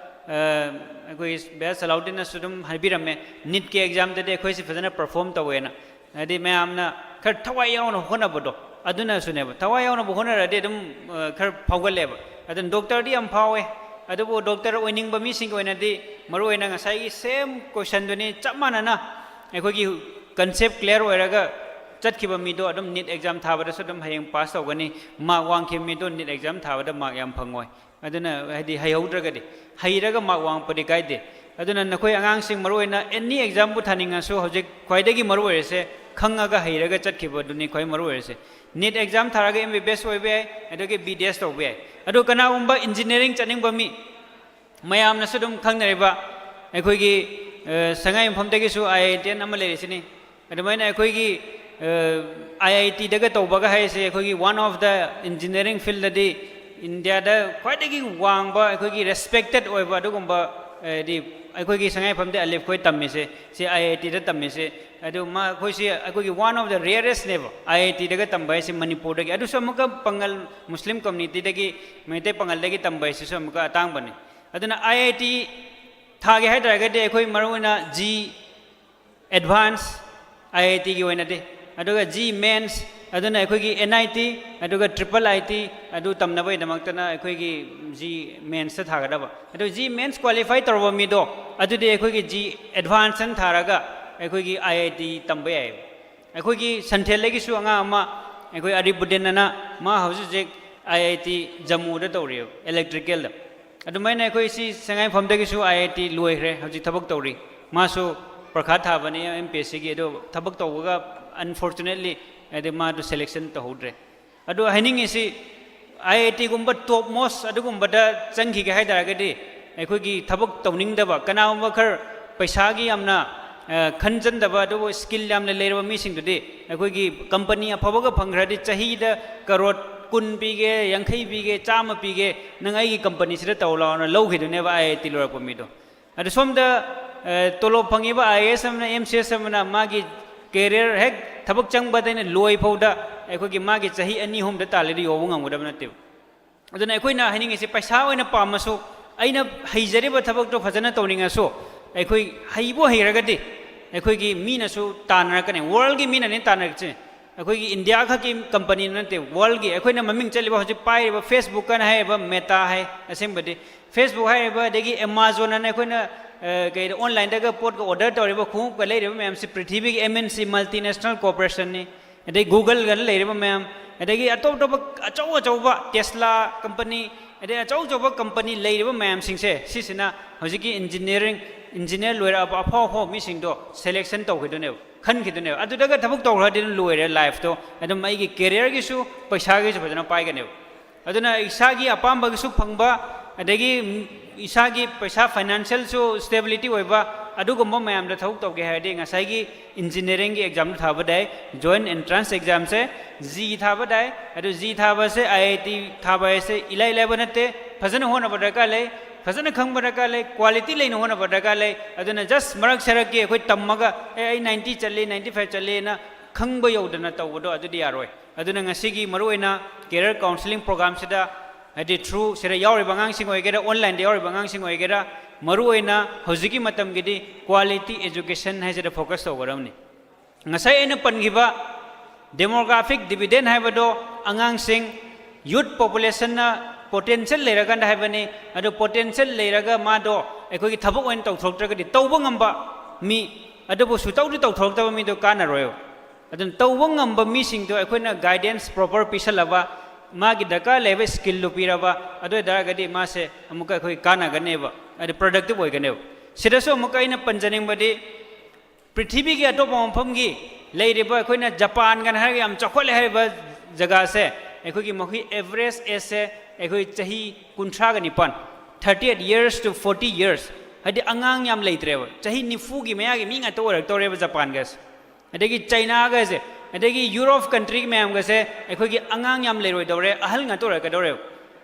ꯑ, ꯑꯩꯈꯣꯏ ꯕꯦꯁ ꯁꯂꯥꯎꯗꯤꯟꯅꯁꯨ ꯑꯗꯨꯝ ꯍꯥꯏꯕꯤꯔꯝꯃꯦ, ꯅꯤꯠꯀꯤ ꯑꯦꯛꯖꯥꯝꯗꯗꯤ ꯑꯩꯈꯣꯏꯁꯤ ꯐꯖꯅ ꯄꯔꯐꯣꯔꯝ ꯇꯧꯋꯦꯅ꯫ ꯍꯥꯏꯗꯤ ꯃꯌꯥꯝꯅ ꯈꯔ ꯊꯋꯥꯏ ꯌꯥꯎꯅ ꯍꯣꯠꯅꯕꯗꯣ, ꯑꯗꯨꯅꯁꯨꯅꯦꯕ꯫ ꯊꯋꯥꯏ ꯌꯥꯎꯅꯕꯨ ꯍꯣꯠꯅꯔꯗꯤ ꯑꯗꯨꯝ, ꯑ, ꯈꯔ ꯐꯥꯎꯒꯜꯂꯦꯕ꯫ ꯑꯗꯨꯅ ꯗꯣꯛꯇꯔꯗꯤ ꯌꯥꯝ ꯐꯥꯎꯋꯦ, ꯑꯗꯨꯕꯨ ꯗꯣꯛꯇꯔ ꯑꯣꯏꯅꯤꯡꯕ ꯃꯤꯁꯤꯡꯒꯤ ꯑꯣꯏꯅꯗꯤ ꯃꯔꯨꯑꯣꯏꯅ ꯉꯁꯥꯏꯒꯤ ꯁꯦꯝ ꯀꯣꯏꯁꯟꯗꯨꯅꯤ, ꯆꯞ ꯃꯥꯟꯅꯅ ꯑꯩꯈꯣꯏꯒꯤ ꯀꯟꯁꯦꯞ ꯀ꯭ꯂꯤꯌꯥꯔ ꯑꯣꯏꯔꯒ ꯆꯠꯈꯤꯕ ꯃꯤꯗꯣ ꯑꯗꯨꯝ ꯅꯤꯠ ꯑꯦꯛꯖꯥꯝ ꯊꯥꯕꯗꯁꯨ ꯑꯗꯨꯝ ꯍꯌꯦꯡ ꯄꯥꯁ ꯇꯧꯒꯅꯤ꯫ ꯃꯥꯔꯛ ꯋꯥꯡꯈꯤꯕ ꯃꯤꯗꯣ ꯅꯤꯠ ꯑꯦꯛꯖꯥꯝ ꯊꯥꯕꯗ ꯃꯥꯔꯛ ꯌꯥꯝ ꯐꯪꯉꯣꯏ꯫ ꯑꯗꯨꯅ ꯍꯥꯏꯗꯤ ꯍꯩꯍꯧꯗ꯭ꯔꯒꯗꯤ, ꯍꯩꯔꯒ ꯃꯥꯔꯛ ꯋꯥꯡꯉꯛꯄꯗꯤ ꯀꯥꯏꯗꯦ꯫ ꯑꯗꯨꯅ ꯅꯈꯣꯏ ꯑꯉꯥꯡꯁꯤꯡ ꯃꯔꯨꯑꯣꯏꯅ ꯑꯦꯅꯤ ꯑꯦꯛꯖꯥꯝꯕꯨ ꯊꯥꯅꯤꯡꯉꯁꯨ ꯍꯧꯖꯤꯛ ꯈ꯭ꯋꯥꯏꯗꯒꯤ ꯃꯔꯨ ꯑꯣꯏꯔꯤꯁꯦ ꯈꯪꯉꯒ ꯍꯩꯔꯒ ꯆꯠꯈꯤꯕꯗꯨꯅꯤ ꯈ꯭ꯋꯥꯏ ꯃꯔꯨ ꯑꯣꯏꯔꯤꯁꯦ꯫ ꯅꯤꯠ ꯑꯦꯛꯖꯥꯝ ꯊꯥꯔꯒ ꯑꯦꯝ ꯕꯤ ꯕꯤ ꯑꯦꯁ ꯑꯣꯏꯕ ꯌꯥꯏ, ꯑꯗꯒꯤ ꯕꯤ ꯗꯤ ꯑꯦꯁ ꯇꯧꯕ ꯌꯥꯏ꯫ ꯑꯗꯣ ꯀꯅꯥꯒꯨꯝꯕ ꯏꯟꯖꯤꯅꯤꯌꯥꯔꯤꯡ ꯆꯠꯅꯤꯡꯕ ꯃꯤ, ꯃꯌꯥꯝꯅꯁꯨ ꯑꯗꯨꯝ ꯈꯪꯅꯔꯤꯕ ꯑꯩꯈꯣꯏꯒꯤ, ꯑ, ꯁꯉꯥꯏꯌꯨꯝꯐꯝꯗꯒꯤꯁꯨ ꯑꯥꯏ ꯑꯥꯏ ꯇꯤ ꯑꯦꯟ ꯑꯃ ꯂꯩꯔꯤꯁꯤꯅꯤ꯫ ꯑꯗꯨꯃꯥꯏꯅ ꯑꯩꯈꯣꯏꯒꯤ, ꯑ, ꯑꯥꯏ ꯑꯥꯏ ꯇꯤꯗꯒ ꯇꯧꯕꯒ ꯍꯥꯏꯁꯦ ꯑꯩꯈꯣꯏꯒꯤ one of the engineering fieldꯗꯗꯤ ꯏꯟꯗꯤꯌꯥꯗ ꯈ꯭ꯋꯥꯏꯗꯒꯤ ꯋꯥꯡꯕ, ꯑꯩꯈꯣꯏꯒꯤ respected ꯑꯣꯏꯕ ꯑꯗꯨꯒꯨꯝꯕ, ꯍꯥꯏꯗꯤ ꯑꯩꯈꯣꯏꯒꯤ ꯁꯉꯥꯏꯌꯨꯝꯐꯝꯗ ꯑꯂꯤꯐ ꯈꯣꯏ ꯇꯝꯃꯤꯁꯦ, ꯁꯤ ꯑꯥꯏ ꯑꯥꯏ ꯇꯤꯗ ꯇꯝꯃꯤꯁꯦ꯫ ꯑꯗꯨ ꯃꯥ, ꯑꯩꯈꯣꯏꯁꯤ ꯑꯩꯈꯣꯏꯒꯤ one of the rarestꯅꯦꯕ ꯑꯥꯏ ꯑꯥꯏ ꯇꯤꯗꯒ ꯇꯝꯕ ꯍꯥꯏꯁꯦ ꯃꯅꯤꯄꯨꯔꯗꯒꯤ꯫ ꯑꯗꯨꯁꯨ ꯑꯃꯨꯛꯀ ꯄꯥꯉꯜ, ꯃꯨꯁꯂꯤꯝ communityꯗꯒꯤ, ꯃꯩꯇꯩ ꯄꯥꯉꯜꯗꯒꯤ ꯇꯝꯕ ꯍꯥꯏꯁꯤꯁꯨ ꯑꯃꯨꯛꯀ ꯑꯇꯥꯡꯕꯅꯤ꯫ ꯑꯗꯨꯅ ꯑꯥꯏ ꯑꯥꯏ ꯇꯤ ꯊꯥꯒꯦ ꯍꯥꯏ ꯇꯥꯔꯒꯗꯤ ꯑꯩꯈꯣꯏ ꯃꯔꯨꯑꯣꯏꯅ ꯖꯤ ꯑꯦꯗꯚꯥꯟꯁ, ꯑꯥꯏ ꯑꯥꯏ ꯇꯤꯒꯤ ꯑꯣꯏꯅꯗꯤ, ꯑꯗꯨꯒ ꯖꯤ ꯃꯦꯟꯁ, ꯑꯗꯨꯅ ꯑꯩꯈꯣꯏꯒꯤ ꯑꯦꯟ ꯑꯥꯏ ꯇꯤ, ꯑꯗꯨꯒ ꯇ꯭ꯔꯤꯄꯜ ꯑꯥꯏ ꯇꯤ, ꯑꯗꯨ ꯇꯝꯅꯕꯒꯤꯗꯃꯛꯇꯅ ꯑꯩꯈꯣꯏꯒꯤ ꯖꯤ ꯃꯦꯟꯁꯇ ꯊꯥꯒꯗꯕ꯫ ꯑꯗꯨ ꯖꯤ ꯃꯦꯟꯁ ꯀ꯭ꯋꯥꯂꯤꯐꯥꯏ ꯇꯧꯔꯕ ꯃꯤꯗꯣ, ꯑꯗꯨꯗꯤ ꯑꯩꯈꯣꯏꯒꯤ ꯖꯤ ꯑꯦꯗꯚꯥꯟꯁ ꯑꯅ ꯊꯥꯔꯒ ꯑꯩꯈꯣꯏꯒꯤ ꯑꯥꯏ ꯑꯥꯏ ꯇꯤ ꯇꯝꯕ ꯌꯥꯏꯌꯦꯕ꯫ ꯑꯩꯈꯣꯏꯒꯤ ꯁꯟꯊꯦꯜꯗꯒꯤꯁꯨ ꯑꯉꯥꯡ ꯑꯃ, ꯑꯩꯈꯣꯏ ꯑꯔꯤꯕꯨꯗꯤꯟ ꯑꯅ, ꯃꯥ ꯍꯧꯖꯤꯛ ꯍꯧꯖꯤꯛ ꯑꯥꯏ ꯑꯥꯏ ꯇꯤ ꯖꯝꯃꯨꯗ ꯇꯧꯔꯤꯑꯕ, ꯏꯂꯦꯛꯇ꯭ꯔꯤꯀꯦꯜꯗ꯫ ꯑꯗꯨꯃꯥꯏꯅ ꯑꯩꯈꯣꯏ ꯁꯤ ꯁꯉꯥꯏꯌꯨꯝꯐꯝꯗꯒꯤꯁꯨ ꯑꯥꯏ ꯑꯥꯏ ꯇꯤ ꯂꯣꯏꯈ꯭ꯔꯦ, ꯍꯧꯖꯤꯛ ꯊꯕꯛ ꯇꯧꯔꯤ꯫ ꯃꯥꯁꯨ ꯄ꯭ꯔꯈꯥ ꯊꯥꯕꯅꯤ ꯑꯦꯝ ꯄꯤ ꯑꯦꯁ ꯁꯤꯒꯤ, ꯑꯗꯣ ꯊꯕꯛ ꯇꯧꯕꯒ unfortunately ꯍꯥꯏꯗꯤ ꯃꯥꯗꯣ selection ꯇꯧꯍꯧꯗ꯭ꯔꯦ꯫ ꯑꯗꯣ ꯍꯥꯏꯅꯤꯡꯉꯤꯁꯤ, ꯑꯥꯏ ꯑꯥꯏ ꯇꯤꯒꯨꯝꯕ top most ꯑꯗꯨꯒꯨꯝꯕꯗ ꯆꯪꯈꯤꯒꯦ ꯍꯥꯏ ꯇꯥꯔꯒꯗꯤ, ꯑꯩꯈꯣꯏꯒꯤ ꯊꯕꯛ ꯇꯧꯅꯤꯡꯗꯕ, ꯀꯅꯥꯒꯨꯝꯕ ꯈꯔ ꯄꯩꯁꯥꯒꯤ ꯌꯥꯝꯅ, ꯑ, ꯈꯟꯖꯟꯗꯕ, ꯑꯗꯨꯕꯨ ꯁ꯭ꯀꯤꯜ ꯌꯥꯝꯅ ꯂꯩꯔꯕ ꯃꯤꯁꯤꯡꯗꯨꯗꯤ ꯑꯩꯈꯣꯏꯒꯤ ꯀꯝꯄꯅꯤ ꯑꯐꯕꯒ ꯐꯪꯈ꯭ꯔꯗꯤ ꯆꯍꯤꯗ ꯀꯔꯣꯔ ꯀꯨꯟ ꯄꯤꯒꯦ, ꯌꯥꯡꯈꯩ ꯄꯤꯒꯦ, ꯆꯥꯝꯃ ꯄꯤꯒꯦ, ꯅꯪ ꯑꯩꯒꯤ ꯀꯝꯄꯅꯤꯁꯤꯗ ꯇꯧ ꯂꯥꯛꯑꯣꯅ ꯂꯧꯈꯤꯗꯣꯏꯅꯦꯕ ꯑꯥꯏ ꯑꯥꯏ ꯇꯤ ꯂꯣꯏꯔꯛꯄ ꯃꯤꯗꯣ꯫ ꯑꯗꯨ ꯁꯣꯝꯗ, ꯑ, ꯇꯣꯂꯣꯞ ꯐꯪꯉꯤꯕ ꯑꯥꯏ ꯑꯦ ꯑꯦꯁ ꯑꯃꯅ, ꯑꯦꯝ ꯁꯤ ꯑꯦꯁ ꯑꯃꯅ ꯃꯥꯒꯤ career ꯍꯦꯛ ꯊꯕꯛ ꯆꯪꯕꯗꯩꯅ ꯂꯣꯏ ꯐꯥꯎꯗ ꯑꯩꯈꯣꯏꯒꯤ ꯃꯥꯒꯤ ꯆꯍꯤ ꯑꯅꯤ ꯑꯍꯨꯝꯗ ꯇꯥꯜꯂꯤꯗꯨ ꯌꯧꯕ ꯉꯝꯒꯗꯕ ꯅꯠꯇꯦꯕ꯫ ꯑꯗꯨꯅ ꯑꯩꯈꯣꯏꯅ ꯍꯥꯏꯅꯤꯡꯉꯤꯁꯤ, ꯄꯩꯁꯥ ꯑꯣꯏꯅ ꯄꯥꯝꯃꯁꯨ, ꯑꯩꯅ ꯍꯩꯖꯔꯤꯕ ꯊꯕꯛꯇꯣ ꯐꯖꯅ ꯇꯧꯅꯤꯡꯉꯁꯨ, ꯑꯩꯈꯣꯏ ꯍꯩꯕꯨ ꯍꯩꯔꯒꯗꯤ ꯑꯩꯈꯣꯏꯒꯤ ꯃꯤꯅꯁꯨ ꯇꯥꯟꯅꯔꯛꯀꯅꯤ, worldꯀꯤ ꯃꯤꯅꯅꯦ ꯇꯥꯟꯅꯔꯛꯀꯅꯤ꯫ ꯑꯩꯈꯣꯏꯒꯤ ꯏꯟꯗꯤꯌꯥ ꯈꯛꯀꯤ ꯀꯝꯄꯅꯤ ꯅꯠꯇꯦ, ꯋꯥꯔꯜꯒꯤ ꯑꯩꯈꯣꯏꯅ ꯃꯃꯤꯡ ꯆꯠꯂꯤꯕ ꯍꯧꯖꯤꯛ ꯄꯥꯏꯔꯤꯕ Facebook ꯑꯅ ꯍꯥꯏꯔꯤꯕ, ꯃꯦꯇꯥ ꯍꯥꯏ ꯑꯁꯦꯡꯕꯗꯤ, Facebook ꯍꯥꯏꯔꯤꯕ, ꯑꯗꯒꯤ ꯑꯦꯃꯥꯖꯣꯟ ꯑꯅ ꯑꯩꯈꯣꯏꯅ ꯑ, ꯀꯩꯗ ꯑꯣꯟꯂꯥꯏꯟꯗꯒ ꯄꯣꯠꯀ ꯑꯣꯔꯗꯔ ꯇꯧꯔꯤꯕ, ꯈꯣꯡꯎꯞꯀ ꯂꯩꯔꯤꯕ ꯃꯌꯥꯝꯁꯤ ꯄ꯭ꯔꯤꯊꯤꯕꯤꯒꯤ MNC, multinational corporationꯅꯤ꯫ ꯑꯗꯩ Googleꯒꯅ ꯂꯩꯔꯤꯕ ꯃꯌꯥꯝ, ꯑꯗꯒꯤ ꯑꯇꯣꯞ ꯑꯇꯣꯞꯄ ꯑꯆꯧ ꯑꯆꯧꯕ Tesla ꯀꯝꯄꯅꯤ, ꯑꯗꯩ ꯑꯆꯧ ꯑꯆꯧꯕ ꯀꯝꯄꯅꯤ ꯂꯩꯔꯤꯕ ꯃꯌꯥꯝꯁꯤꯡꯁꯦ, ꯁꯤꯁꯤꯅ ꯍꯧꯖꯤꯛꯀꯤ ꯏꯟꯖꯤꯅꯤꯌꯥꯔꯤꯡ, ꯏꯟꯖꯤꯅꯤꯌꯥꯔ ꯂꯣꯏꯔꯛꯑꯕ ꯑꯐꯥꯎ ꯑꯐꯥꯎꯕ ꯃꯤꯁꯤꯡꯗꯣ ꯁꯦꯂꯦꯛꯁꯟ ꯇꯧꯈꯤꯗꯣꯏꯅꯦꯕ, ꯈꯟꯈꯤꯗꯣꯏꯅꯦꯕ꯫ ꯑꯗꯨꯗꯒ ꯊꯕꯛ ꯇꯧꯈ꯭ꯔꯗꯤ ꯑꯗꯨꯝ ꯂꯣꯏꯔꯦ ꯂꯥꯏꯐꯇꯣ꯫ ꯑꯗꯨꯝ ꯑꯩꯒꯤ ꯀꯦꯔꯤꯌꯔꯒꯤꯁꯨ ꯄꯩꯁꯥꯒꯤꯁꯨ ꯐꯖꯅ ꯄꯥꯏꯒꯅꯦꯕ꯫ ꯑꯗꯨꯅ ꯏꯁꯥꯒꯤ ꯑꯄꯥꯝꯕꯒꯤꯁꯨ ꯐꯪꯕ, ꯑꯗꯒꯤ ꯏꯁꯥꯒꯤ ꯄꯩꯁꯥ ꯐꯥꯏꯅꯥꯟꯁꯤꯌꯦꯜꯁꯨ ꯁ꯭ꯇꯦꯕꯤꯂꯤꯇꯤ ꯑꯣꯏꯕ, ꯑꯗꯨꯒꯨꯝꯕ ꯃꯌꯥꯝꯗ ꯊꯕꯛ ꯇꯧꯒꯦ ꯍꯥꯏꯔꯗꯤ ꯉꯁꯥꯏꯒꯤ ꯏꯟꯖꯤꯅꯤꯌꯥꯔꯤꯡꯒꯤ ꯑꯦꯛꯖꯥꯝꯗꯨ ꯊꯥꯕ ꯌꯥꯏ, ꯖꯣꯏꯟ ꯑꯦꯟꯇ꯭ꯔꯥꯟꯁ ꯑꯦꯛꯖꯥꯝꯁꯦ꯫ ꯖꯤ ꯊꯥꯕ ꯌꯥꯏ꯫ ꯑꯗꯨ ꯖꯤ ꯊꯥꯕꯁꯦ, IIT ꯊꯥꯕ ꯍꯥꯏꯁꯦ ꯏꯂꯥꯏ ꯂꯥꯏꯕ ꯅꯠꯇꯦ꯫ ꯐꯖꯅ ꯍꯣꯠꯅꯕ ꯗꯔꯀꯥꯔ ꯂꯩ, ꯐꯖꯅ ꯈꯪꯕ ꯗꯔꯀꯥꯔ ꯂꯩ, ꯀ꯭ꯋꯥꯂꯤꯇꯤ ꯂꯩꯅ ꯍꯣꯠꯅꯕ ꯗꯔꯀꯥꯔ ꯂꯩ꯫ ꯑꯗꯨꯅ ꯖꯁ ꯃꯔꯛ ꯁꯔꯛꯀꯤ ꯑꯩꯈꯣꯏ ꯇꯝꯃꯒ, "ꯑꯦ, ꯑꯩ ninety ꯆꯠꯂꯤ, ninety five ꯆꯠꯂꯤꯅ" ꯈꯪꯕ ꯌꯧꯗꯅ ꯇꯧꯕꯗꯣ ꯑꯗꯨꯗꯤ ꯌꯥꯔꯣꯏ꯫ ꯑꯗꯨꯅ ꯉꯁꯤꯒꯤ ꯃꯔꯨꯑꯣꯏꯅ ꯀꯦꯔꯤꯌꯔ ꯀꯥꯎꯟꯁꯤꯂꯤꯡ ꯄ꯭ꯔꯣꯒ꯭ꯔꯥꯝꯁꯤꯗ, ꯍꯥꯏꯗꯤ through ꯁꯤꯗ ꯌꯥꯎꯔꯤꯕ ꯑꯉꯥꯡꯁꯤꯡ ꯑꯣꯏꯒꯦꯔꯥ, ꯑꯣꯟꯂꯥꯏꯟꯗ ꯌꯥꯎꯔꯤꯕ ꯑꯉꯥꯡꯁꯤꯡ ꯑꯣꯏꯒꯦꯔꯥ, ꯃꯔꯨꯑꯣꯏꯅ ꯍꯧꯖꯤꯛꯀꯤ ꯃꯇꯝꯒꯤꯗꯤ quality education ꯍꯥꯏꯁꯤꯗ focus ꯇꯧꯒꯗꯕꯅꯤ꯫ ꯉꯁꯥꯏ ꯑꯩꯅ ꯄꯟꯈꯤꯕ demographic dividend ꯍꯥꯏꯕꯗꯣ, ꯑꯉꯥꯡꯁꯤꯡ, youth populationꯅ potential ꯂꯩꯔꯀꯥꯟꯗ ꯍꯥꯏꯕꯅꯤ꯫ ꯑꯗꯣ potential ꯂꯩꯔꯒ ꯃꯥꯗꯣ ꯑꯩꯈꯣꯏꯒꯤ ꯊꯕꯛ ꯑꯣꯏꯅ ꯇꯧꯊꯣꯔꯛꯇ꯭ꯔꯒꯗꯤ, ꯇꯧꯕ ꯉꯝꯕ ꯃꯤ, ꯑꯗꯨꯕꯨ ꯁꯨꯇꯧꯗꯤ ꯇꯧꯊꯣꯔꯛꯇꯕ ꯃꯤꯗꯣ ꯀꯥꯟꯅꯔꯣꯏꯕ꯫ ꯑꯗꯨꯅ ꯇꯧꯕ ꯉꯝꯕ ꯃꯤꯁꯤꯡꯗꯣ ꯑꯩꯈꯣꯏꯅ guidance proper ꯄꯤꯁꯜꯂꯕ, ꯃꯥꯒꯤ ꯗꯔꯀꯥꯔ ꯂꯩꯕ skillꯗꯨ ꯄꯤꯔꯕ, ꯑꯗꯨ ꯑꯣꯏ ꯇꯥꯔꯒꯗꯤ ꯃꯥꯁꯦ ꯑꯃꯨꯛꯀ ꯑꯩꯈꯣꯏ ꯀꯥꯟꯅꯒꯅꯦꯕ, ꯍꯥꯏꯗꯤ productive ꯑꯣꯏꯒꯅꯦꯕ꯫ ꯁꯤꯗꯁꯨ ꯑꯃꯨꯛꯀ ꯑꯩꯅ ꯄꯟꯖꯅꯤꯡꯕꯗꯤ, ꯄ꯭ꯔꯤꯊꯤꯕꯤꯒꯤ ꯑꯇꯣꯞꯄ ꯃꯐꯝꯒꯤ ꯂꯩꯔꯤꯕ, ꯑꯩꯈꯣꯏꯅ ꯖꯄꯥꯟꯒꯅ ꯍꯥꯏꯔꯒ ꯌꯥꯝ ꯆꯥꯎꯈꯠꯂꯦ ꯍꯥꯏꯔꯤꯕ ꯖꯒꯥꯁꯦ, ꯑꯩꯈꯣꯏꯒꯤ ꯃꯈꯣꯏ average ageꯁꯦ ꯑꯩꯈꯣꯏ ꯆꯍꯤ ꯀꯨꯟꯊ꯭ꯔꯥꯒ ꯅꯤꯄꯥꯟ, thirty eight years to forty years, ꯍꯥꯏꯗꯤ ꯑꯉꯥꯡ ꯌꯥꯝ ꯂꯩꯇ꯭ꯔꯦꯕ, ꯆꯍꯤ ꯅꯤꯐꯨꯒꯤ ꯃꯌꯥꯒꯤ ꯃꯤ ꯉꯥꯛꯇ ꯑꯣꯏꯔꯛꯇꯧꯔꯦꯕ ꯖꯄꯥꯟꯒꯁꯦ꯫ ꯑꯗꯒꯤ ꯆꯩꯅꯥꯒꯁꯦ, ꯑꯗꯒꯤ ꯌꯨꯔꯣꯞ country ꯃꯌꯥꯝꯒꯁꯦ ꯑꯩꯈꯣꯏꯒꯤ ꯑꯉꯥꯡ ꯌꯥꯝ ꯂꯩꯔꯣꯏꯗꯧꯔꯦ, ꯑꯍꯜ ꯉꯥꯛꯇ ꯑꯣꯏꯔꯛꯀꯗꯧꯔꯦꯕ꯫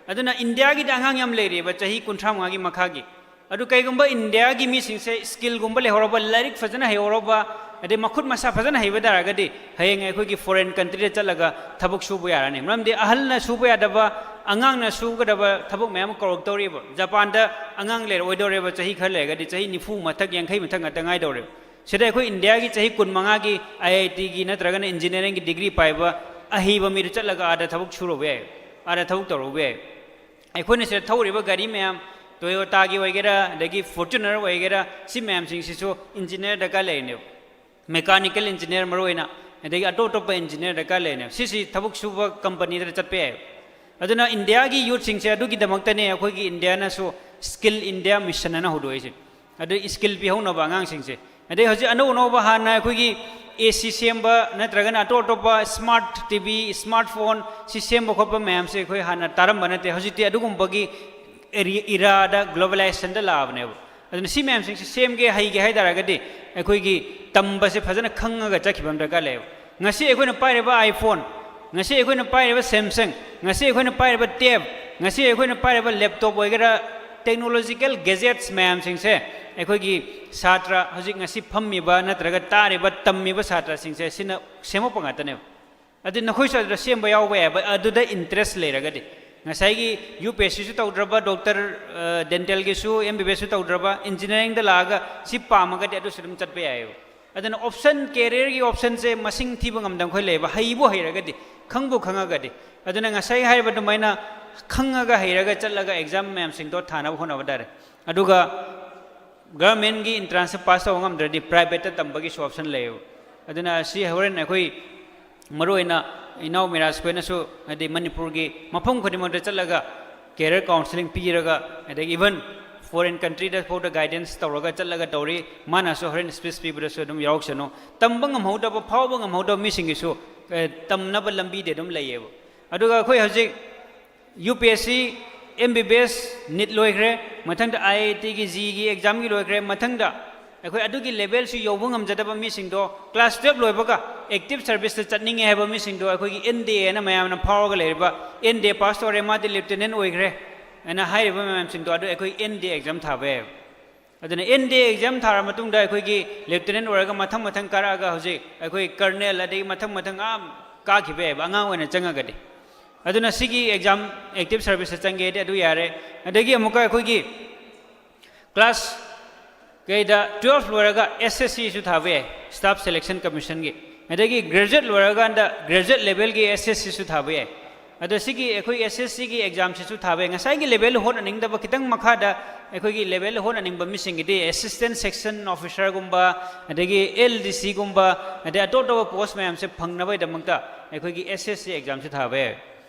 ꯑꯗꯨꯅ ꯏꯟꯗꯤꯌꯥꯒꯤꯗꯤ ꯑꯉꯥꯡ ꯌꯥꯝ ꯂꯩꯔꯤꯕ, ꯆꯍꯤ ꯀꯨꯟꯊ꯭ꯔꯥ ꯃꯉꯥꯒꯤ ꯃꯈꯥꯒꯤ꯫ ꯑꯗꯨ ꯀꯩꯒꯨꯝꯕ ꯏꯟꯗꯤꯌꯥꯒꯤ ꯃꯤꯁꯤꯡꯁꯦ skillꯒꯨꯝꯕ ꯂꯩꯍꯧꯔꯕ, ꯂꯥꯏꯔꯤꯛ ꯐꯖꯅ ꯍꯩꯍꯧꯔꯕ, ꯑꯗꯩ ꯃꯈꯨꯠ ꯃꯁꯥ ꯐꯖꯅ ꯍꯩꯕ ꯇꯥꯔꯒꯗꯤ, ꯍꯌꯦꯡ ꯑꯩꯈꯣꯏꯒꯤ foreign countryꯗ ꯆꯠꯂꯒ ꯊꯕꯛ ꯁꯨꯕ ꯌꯥꯔꯅꯤ꯫ ꯃꯔꯝꯗꯤ ꯑꯍꯜꯅ ꯁꯨꯕ ꯌꯥꯗꯕ, ꯑꯉꯥꯡꯅ ꯁꯨꯒꯗꯕ ꯊꯕꯛ ꯃꯌꯥꯝ ꯑꯃ ꯀꯧꯔꯛꯇꯧꯔꯤꯕ꯫ ꯖꯄꯥꯟꯗ ꯑꯉꯥꯡ ꯂꯩꯔꯛꯑꯣꯏꯗꯧꯔꯦꯕ, ꯆꯍꯤ ꯈꯔ ꯂꯩꯔꯒꯗꯤ, ꯆꯍꯤ ꯅꯤꯐꯨ ꯃꯊꯛ, ꯌꯥꯡꯈꯩ ꯃꯊꯛ ꯉꯥꯛꯇ ꯉꯥꯏꯗꯧꯔꯦꯕ꯫ ꯁꯤꯗ ꯑꯩꯈꯣꯏ ꯏꯟꯗꯤꯌꯥꯒꯤ ꯆꯍꯤ ꯀꯨꯟ ꯃꯉꯥꯒꯤ ꯑꯥꯏ ꯑꯥꯏ ꯇꯤꯒꯤ ꯅꯠꯇ꯭ꯔꯒꯅ ꯏꯟꯖꯤꯅꯤꯌꯥꯔꯤꯡꯒꯤ ꯗꯤꯒ꯭ꯔꯤ ꯄꯥꯏꯕ ꯑꯍꯩꯕ ꯃꯤꯗꯨ ꯆꯠꯂꯒ ꯑꯥꯗ ꯊꯕꯛ ꯁꯨꯔꯨꯕ ꯌꯥꯏ, ꯑꯥꯗ ꯊꯕꯛ ꯇꯧꯔꯨꯕ ꯌꯥꯏ꯫ ꯑꯩꯈꯣꯏꯅ ꯁꯤꯗ ꯊꯧꯔꯤꯕ ꯒꯥꯔꯤ ꯃꯌꯥꯝ, ꯇꯣꯌꯣꯇꯥꯒꯤ ꯑꯣꯏꯒꯦꯔꯥ, ꯑꯗꯒꯤ ꯐꯣꯔꯆꯨꯅꯔ ꯑꯣꯏꯒꯦꯔꯥ, ꯁꯤ ꯃꯌꯥꯝꯁꯤꯡꯁꯤꯁꯨ ꯏꯟꯖꯤꯅꯤꯌꯥꯔ ꯗꯔꯀꯥꯔ ꯂꯩꯔꯤꯅꯦꯕ꯫ ꯃꯦꯀꯥꯅꯤꯀꯦꯜ ꯏꯟꯖꯤꯅꯤꯌꯥꯔ ꯃꯔꯨ ꯑꯣꯏꯅ, ꯑꯗꯒꯤ ꯑꯇꯣꯞ ꯑꯇꯣꯞꯄ ꯏꯟꯖꯤꯅꯤꯌꯥꯔ ꯗꯔꯀꯥꯔ ꯂꯩꯔꯤꯅꯦꯕ꯫ ꯁꯤꯁꯤ ꯊꯕꯛ ꯁꯨꯕ ꯀꯝꯄꯅꯤꯗ ꯆꯠꯄ ꯌꯥꯏ꯫ ꯑꯗꯨꯅ ꯏꯟꯗꯤꯌꯥꯒꯤ ꯌꯨꯠꯁꯤꯡꯁꯦ ꯑꯗꯨꯒꯤꯗꯃꯛꯇꯅꯦ ꯑꯩꯈꯣꯏꯒꯤ ꯏꯟꯗꯤꯌꯥꯅꯁꯨ ꯁ꯭ꯀꯤꯜ ꯏꯟꯗꯤꯌꯥ ꯃꯤꯁꯟ ꯑꯅ ꯍꯧꯗꯣꯛꯏꯁꯦ꯫ ꯑꯗꯨ ꯁ꯭ꯀꯤꯜ ꯄꯤꯍꯧꯅꯕ ꯑꯉꯥꯡꯁꯤꯡꯁꯦ꯫ ꯑꯗꯩ ꯍꯧꯖꯤꯛ ꯑꯅꯧ ꯑꯅꯧꯕ ꯍꯥꯟꯅ ꯑꯩꯈꯣꯏꯒꯤ ꯑꯦ ꯁꯤ ꯁꯦꯝꯕ ꯅꯠꯇ꯭ꯔꯒꯅ ꯑꯇꯣꯞ ꯑꯇꯣꯞꯄ smart T V, smart phone ꯁꯤ ꯁꯦꯝꯕ ꯈꯣꯠꯄ ꯃꯌꯥꯝꯁꯦ ꯑꯩꯈꯣꯏ ꯍꯥꯟꯅ ꯇꯥꯔꯝꯕ ꯅꯠꯇꯦ꯫ ꯍꯧꯖꯤꯛꯇꯤ ꯑꯗꯨꯒꯨꯝꯕꯒꯤ ꯑꯦꯔꯤ-, ꯏꯔꯥꯗ, ꯒ꯭ꯂꯣꯕꯦꯂꯥꯏꯖꯦꯁꯟꯗ ꯂꯥꯛꯑꯕꯅꯦꯕ꯫ ꯑꯗꯨꯅ ꯁꯤ ꯃꯌꯥꯝꯁꯤꯡꯁꯤ ꯁꯦꯝꯒꯦ ꯍꯩꯒꯦ ꯍꯥꯏ ꯇꯥꯔꯒꯗꯤ ꯑꯩꯈꯣꯏꯒꯤ ꯇꯝꯕꯁꯦ ꯐꯖꯅ ꯈꯪꯉꯒ ꯆꯠꯈꯤꯕ ꯑꯃ ꯗꯔꯀꯥꯔ ꯂꯩꯌꯦꯕ꯫ ꯉꯁꯤ ꯑꯩꯈꯣꯏꯅ ꯄꯥꯏꯔꯤꯕ iPhone, ꯉꯁꯤ ꯑꯩꯈꯣꯏꯅ ꯄꯥꯏꯔꯤꯕ Samsung, ꯉꯁꯤ ꯑꯩꯈꯣꯏꯅ ꯄꯥꯏꯔꯤꯕ tab, ꯉꯁꯤ ꯑꯩꯈꯣꯏꯅ ꯄꯥꯏꯔꯤꯕ laptop ꯑꯣꯏꯒꯦꯔꯥ, ꯇꯦꯛꯅꯣꯂꯣꯖꯤꯀꯦꯜ ꯒꯦꯖꯦꯠꯁ ꯃꯌꯥꯝꯁꯤꯡꯁꯦ ꯑꯩꯈꯣꯏꯒꯤ ꯁꯥꯇ꯭ꯔ, ꯍꯧꯖꯤꯛ ꯉꯁꯤ ꯐꯝꯃꯤꯕ ꯅꯠꯇ꯭ꯔꯒ ꯇꯥꯔꯤꯕ, ꯇꯝꯃꯤꯕ ꯁꯥꯇ꯭ꯔꯁꯤꯡꯁꯦ ꯁꯤꯅ ꯁꯦꯝꯃꯛꯄ ꯉꯥꯛꯇꯅꯦꯕ꯫ ꯑꯗꯨ ꯅꯈꯣꯏꯁꯨ ꯑꯗꯨꯗ ꯁꯦꯝꯕ ꯌꯥꯎꯕ ꯌꯥꯏꯕ, ꯑꯗꯨꯗ ꯏꯟꯇꯔꯦꯁ ꯂꯩꯔꯒꯗꯤ꯫ ꯉꯁꯥꯏꯒꯤ ꯌꯨ ꯄꯤ ꯑꯦꯁ ꯁꯤꯁꯨ ꯇꯧꯗ꯭ꯔꯕ, ꯗꯣꯛꯇꯔ, ꯑ, ꯗꯦꯟꯇꯦꯜꯒꯤꯁꯨ, ꯑꯦꯝ ꯕꯤ ꯕꯤ ꯑꯦꯁꯁꯨ ꯇꯧꯗ꯭ꯔꯕ, ꯏꯟꯖꯤꯅꯤꯌꯥꯔꯤꯡꯗ ꯂꯥꯛꯑꯒ ꯁꯤ ꯄꯥꯝꯃꯒꯗꯤ ꯑꯗꯨꯁꯨ ꯑꯗꯨꯝ ꯆꯠꯄ ꯌꯥꯏꯌꯦꯕ꯫ ꯑꯗꯨꯅ ꯑꯣꯞꯁꯟ, ꯀꯦꯔꯤꯌꯔꯒꯤ ꯑꯣꯞꯁꯟꯁꯦ ꯃꯁꯤꯡ ꯊꯤꯕ ꯉꯝꯗꯕ ꯑꯩꯈꯣꯏ ꯂꯩꯌꯦꯕ꯫ ꯍꯩꯕꯨ ꯍꯩꯔꯒꯗꯤ, ꯈꯪꯕꯨ ꯈꯪꯉꯒꯗꯤ꯫ ꯑꯗꯨꯅ ꯉꯁꯥꯏ ꯍꯥꯏꯔꯤꯕ ꯑꯗꯨꯃꯥꯏꯅ ꯈꯪꯉꯒ ꯍꯩꯔꯒ ꯆꯠꯂꯒ ꯑꯦꯛꯖꯥꯝ ꯃꯌꯥꯝꯁꯤꯡꯗꯣ ꯊꯥꯅꯕ ꯍꯣꯠꯅꯕ ꯇꯥꯔꯦ꯫ ꯑꯗꯨꯒ ꯒꯚꯔꯟꯃꯦꯟꯒꯤ ꯑꯦꯟꯇ꯭ꯔꯥꯟꯁꯇ ꯄꯥꯁ ꯇꯧꯕ ꯉꯝꯗ꯭ꯔꯗꯤ ꯄ꯭ꯔꯥꯏꯚꯦꯠꯇ ꯇꯝꯕꯒꯤꯁꯨ ꯑꯣꯞꯁꯟ ꯂꯩꯌꯦꯕ꯫ ꯑꯗꯨꯅ ꯁꯤ ꯍꯣꯔꯦꯟ ꯑꯩꯈꯣꯏ ꯃꯔꯨꯑꯣꯏꯅ ꯏꯅꯥꯎ ꯃꯤꯔꯥꯖ ꯈꯣꯏꯅꯁꯨ, ꯍꯥꯏꯗꯤ ꯃꯅꯤꯄꯨꯔꯒꯤ ꯃꯐꯝ ꯈꯨꯗꯤꯡꯃꯛꯇ ꯆꯠꯂꯒ ꯀꯦꯔꯤꯌꯔ ꯀꯥꯎꯟꯁꯤꯂꯤꯡ ꯄꯤꯔꯒ, ꯑꯗꯒꯤ even foreign countryꯗ ꯐꯥꯎꯗ guidance ꯇꯧꯔꯒ ꯆꯠꯂꯒ ꯇꯧꯔꯤ꯫ ꯃꯥꯅꯁꯨ ꯍꯣꯔꯦꯟ speech ꯄꯤꯕꯗꯁꯨ ꯑꯗꯨꯝ ꯌꯥꯎꯁꯅꯨ꯫ ꯇꯝꯕ ꯉꯝꯍꯧꯗꯕ, ꯐꯥꯎꯕ ꯉꯝꯍꯧꯗꯕ ꯃꯤꯁꯤꯡꯒꯤꯁꯨ, ꯑꯦ, ꯇꯝꯅꯕ ꯂꯝꯕꯤꯗꯤ ꯑꯗꯨꯝ ꯂꯩꯌꯦꯕ꯫ ꯑꯗꯨꯒ ꯑꯩꯈꯣꯏ ꯍꯧꯖꯤꯛ U P S C, M B B S, NEET ꯂꯣꯏꯈ꯭ꯔꯦ, ꯃꯊꯪꯗ ꯑꯥꯏ ꯑꯥꯏ ꯇꯤꯒꯤ, ꯖꯤꯒꯤ ꯑꯦꯛꯖꯥꯝꯒꯤ ꯂꯣꯏꯈ꯭ꯔꯦ, ꯃꯊꯪꯗ ꯑꯩꯈꯣꯏ ꯑꯗꯨꯒꯤ ꯂꯦꯚꯦꯜꯁꯨ ꯌꯧꯕ ꯉꯝꯖꯗꯕ ꯃꯤꯁꯤꯡꯗꯣ, ꯀ꯭ꯂꯥꯁ ꯇꯨꯌꯦꯜꯞ ꯂꯣꯏꯕꯒ ꯑꯦꯛꯇꯤꯚ ꯁꯔꯚꯤꯁꯇ ꯆꯠꯅꯤꯡꯉꯦ ꯍꯥꯏꯕ ꯃꯤꯁꯤꯡꯗꯣ, ꯑꯩꯈꯣꯏꯒꯤ ꯑꯦꯟ ꯗꯤ ꯑꯦ ꯑꯅ ꯃꯌꯥꯝꯅ ꯐꯥꯎꯔꯒ ꯂꯩꯔꯤꯕ, ꯑꯦꯟ ꯗꯤ ꯑꯦ ꯄꯥꯁ ꯇꯧꯔꯦ, ꯃꯥꯗꯤ ꯂꯦꯐꯇꯤꯅꯦꯟ ꯑꯣꯏꯈ꯭ꯔꯦ ꯍꯥꯏꯅ ꯍꯥꯏꯔꯤꯕ ꯃꯌꯥꯝꯁꯤꯡꯗꯣ, ꯑꯗꯨ ꯑꯩꯈꯣꯏ ꯑꯦꯟ ꯗꯤ ꯑꯦ ꯑꯦꯛꯖꯥꯝ ꯊꯥꯕ ꯌꯥꯏꯌꯦꯕ꯫ ꯑꯗꯨꯅ ꯑꯦꯟ ꯗꯤ ꯑꯦ ꯑꯦꯛꯖꯥꯝ ꯊꯥꯔ ꯃꯇꯨꯡꯗ ꯑꯩꯈꯣꯏꯒꯤ ꯂꯦꯐꯇꯤꯅꯦꯟ ꯑꯣꯏꯔꯒ ꯃꯊꯪ ꯃꯊꯪ ꯀꯥꯔꯛꯑꯒ ꯍꯧꯖꯤꯛ ꯑꯩꯈꯣꯏ ꯀꯔꯅꯦꯜ, ꯑꯗꯒꯤ ꯃꯊꯪ ꯃꯊꯪ ꯑꯥ ꯀꯥꯈꯤꯕ ꯌꯥꯏꯌꯦꯕ, ꯑꯉꯥꯡ ꯑꯣꯏꯅ ꯆꯪꯉꯒꯗꯤ꯫ ꯑꯗꯨꯅ ꯁꯤꯒꯤ ꯑꯦꯛꯖꯥꯝ ꯑꯦꯛꯇꯤꯚ ꯁꯔꯚꯤꯁꯇ ꯆꯪꯒꯦꯗꯤ ꯑꯗꯨ ꯌꯥꯔꯦ꯫ ꯑꯗꯒꯤ ꯑꯃꯨꯛꯀ ꯑꯩꯈꯣꯏꯒꯤ ꯀ꯭ꯂꯥꯁ ꯀꯩꯗ ꯇꯨꯌꯦꯜꯐ ꯂꯣꯏꯔꯒ ꯑꯦꯁ ꯑꯦꯁ ꯁꯤꯁꯨ ꯊꯥꯕ ꯌꯥꯏ, ꯁ꯭ꯇꯥꯐ ꯁꯦꯂꯦꯛꯁꯟ ꯀꯃꯤꯁꯟꯒꯤ꯫ ꯑꯗꯒꯤ ꯒ꯭ꯔꯦꯖꯨꯋꯦꯠ ꯂꯣꯏꯔꯀꯥꯟꯗ ꯒ꯭ꯔꯦꯖꯨꯋꯦꯠ ꯂꯦꯚꯦꯜꯒꯤ ꯑꯦꯁ ꯑꯦꯁ ꯁꯤꯁꯨ ꯊꯥꯕ ꯌꯥꯏ꯫ ꯑꯗꯣ ꯁꯤꯒꯤ ꯑꯩꯈꯣꯏ ꯑꯦꯁ ꯑꯦꯁ ꯁꯤꯒꯤ ꯑꯦꯛꯖꯥꯝꯁꯤꯁꯨ ꯊꯥꯕ ꯌꯥꯏ꯫ ꯉꯁꯥꯏꯒꯤ ꯂꯦꯚꯦꯜ ꯍꯣꯠꯅꯅꯤꯡꯗꯕ, ꯈꯤꯇꯪ ꯃꯈꯥꯗ ꯑꯩꯈꯣꯏꯒꯤ ꯂꯦꯚꯦꯜ ꯍꯣꯠꯅꯅꯤꯡꯕ ꯃꯤꯁꯤꯡꯒꯤꯗꯤ ꯑꯦꯁꯤꯁꯇꯦꯟ ꯁꯦꯛꯁꯟ ꯑꯣꯐꯤꯁꯔꯒꯨꯝꯕ, ꯑꯗꯒꯤ ꯑꯦꯜ ꯗꯤ ꯁꯤꯒꯨꯝꯕ, ꯑꯗꯩ ꯑꯇꯣꯞ ꯑꯇꯣꯞꯄ ꯄꯣꯁ ꯃꯌꯥꯝꯁꯦ ꯐꯪꯅꯕꯒꯤꯗꯃꯛꯇ ꯑꯩꯈꯣꯏꯒꯤ ꯑꯦꯁ ꯑꯦꯁ ꯁꯤ ꯑꯦꯛꯖꯥꯝꯁꯦ ꯊꯥꯕ ꯌꯥꯏ꯫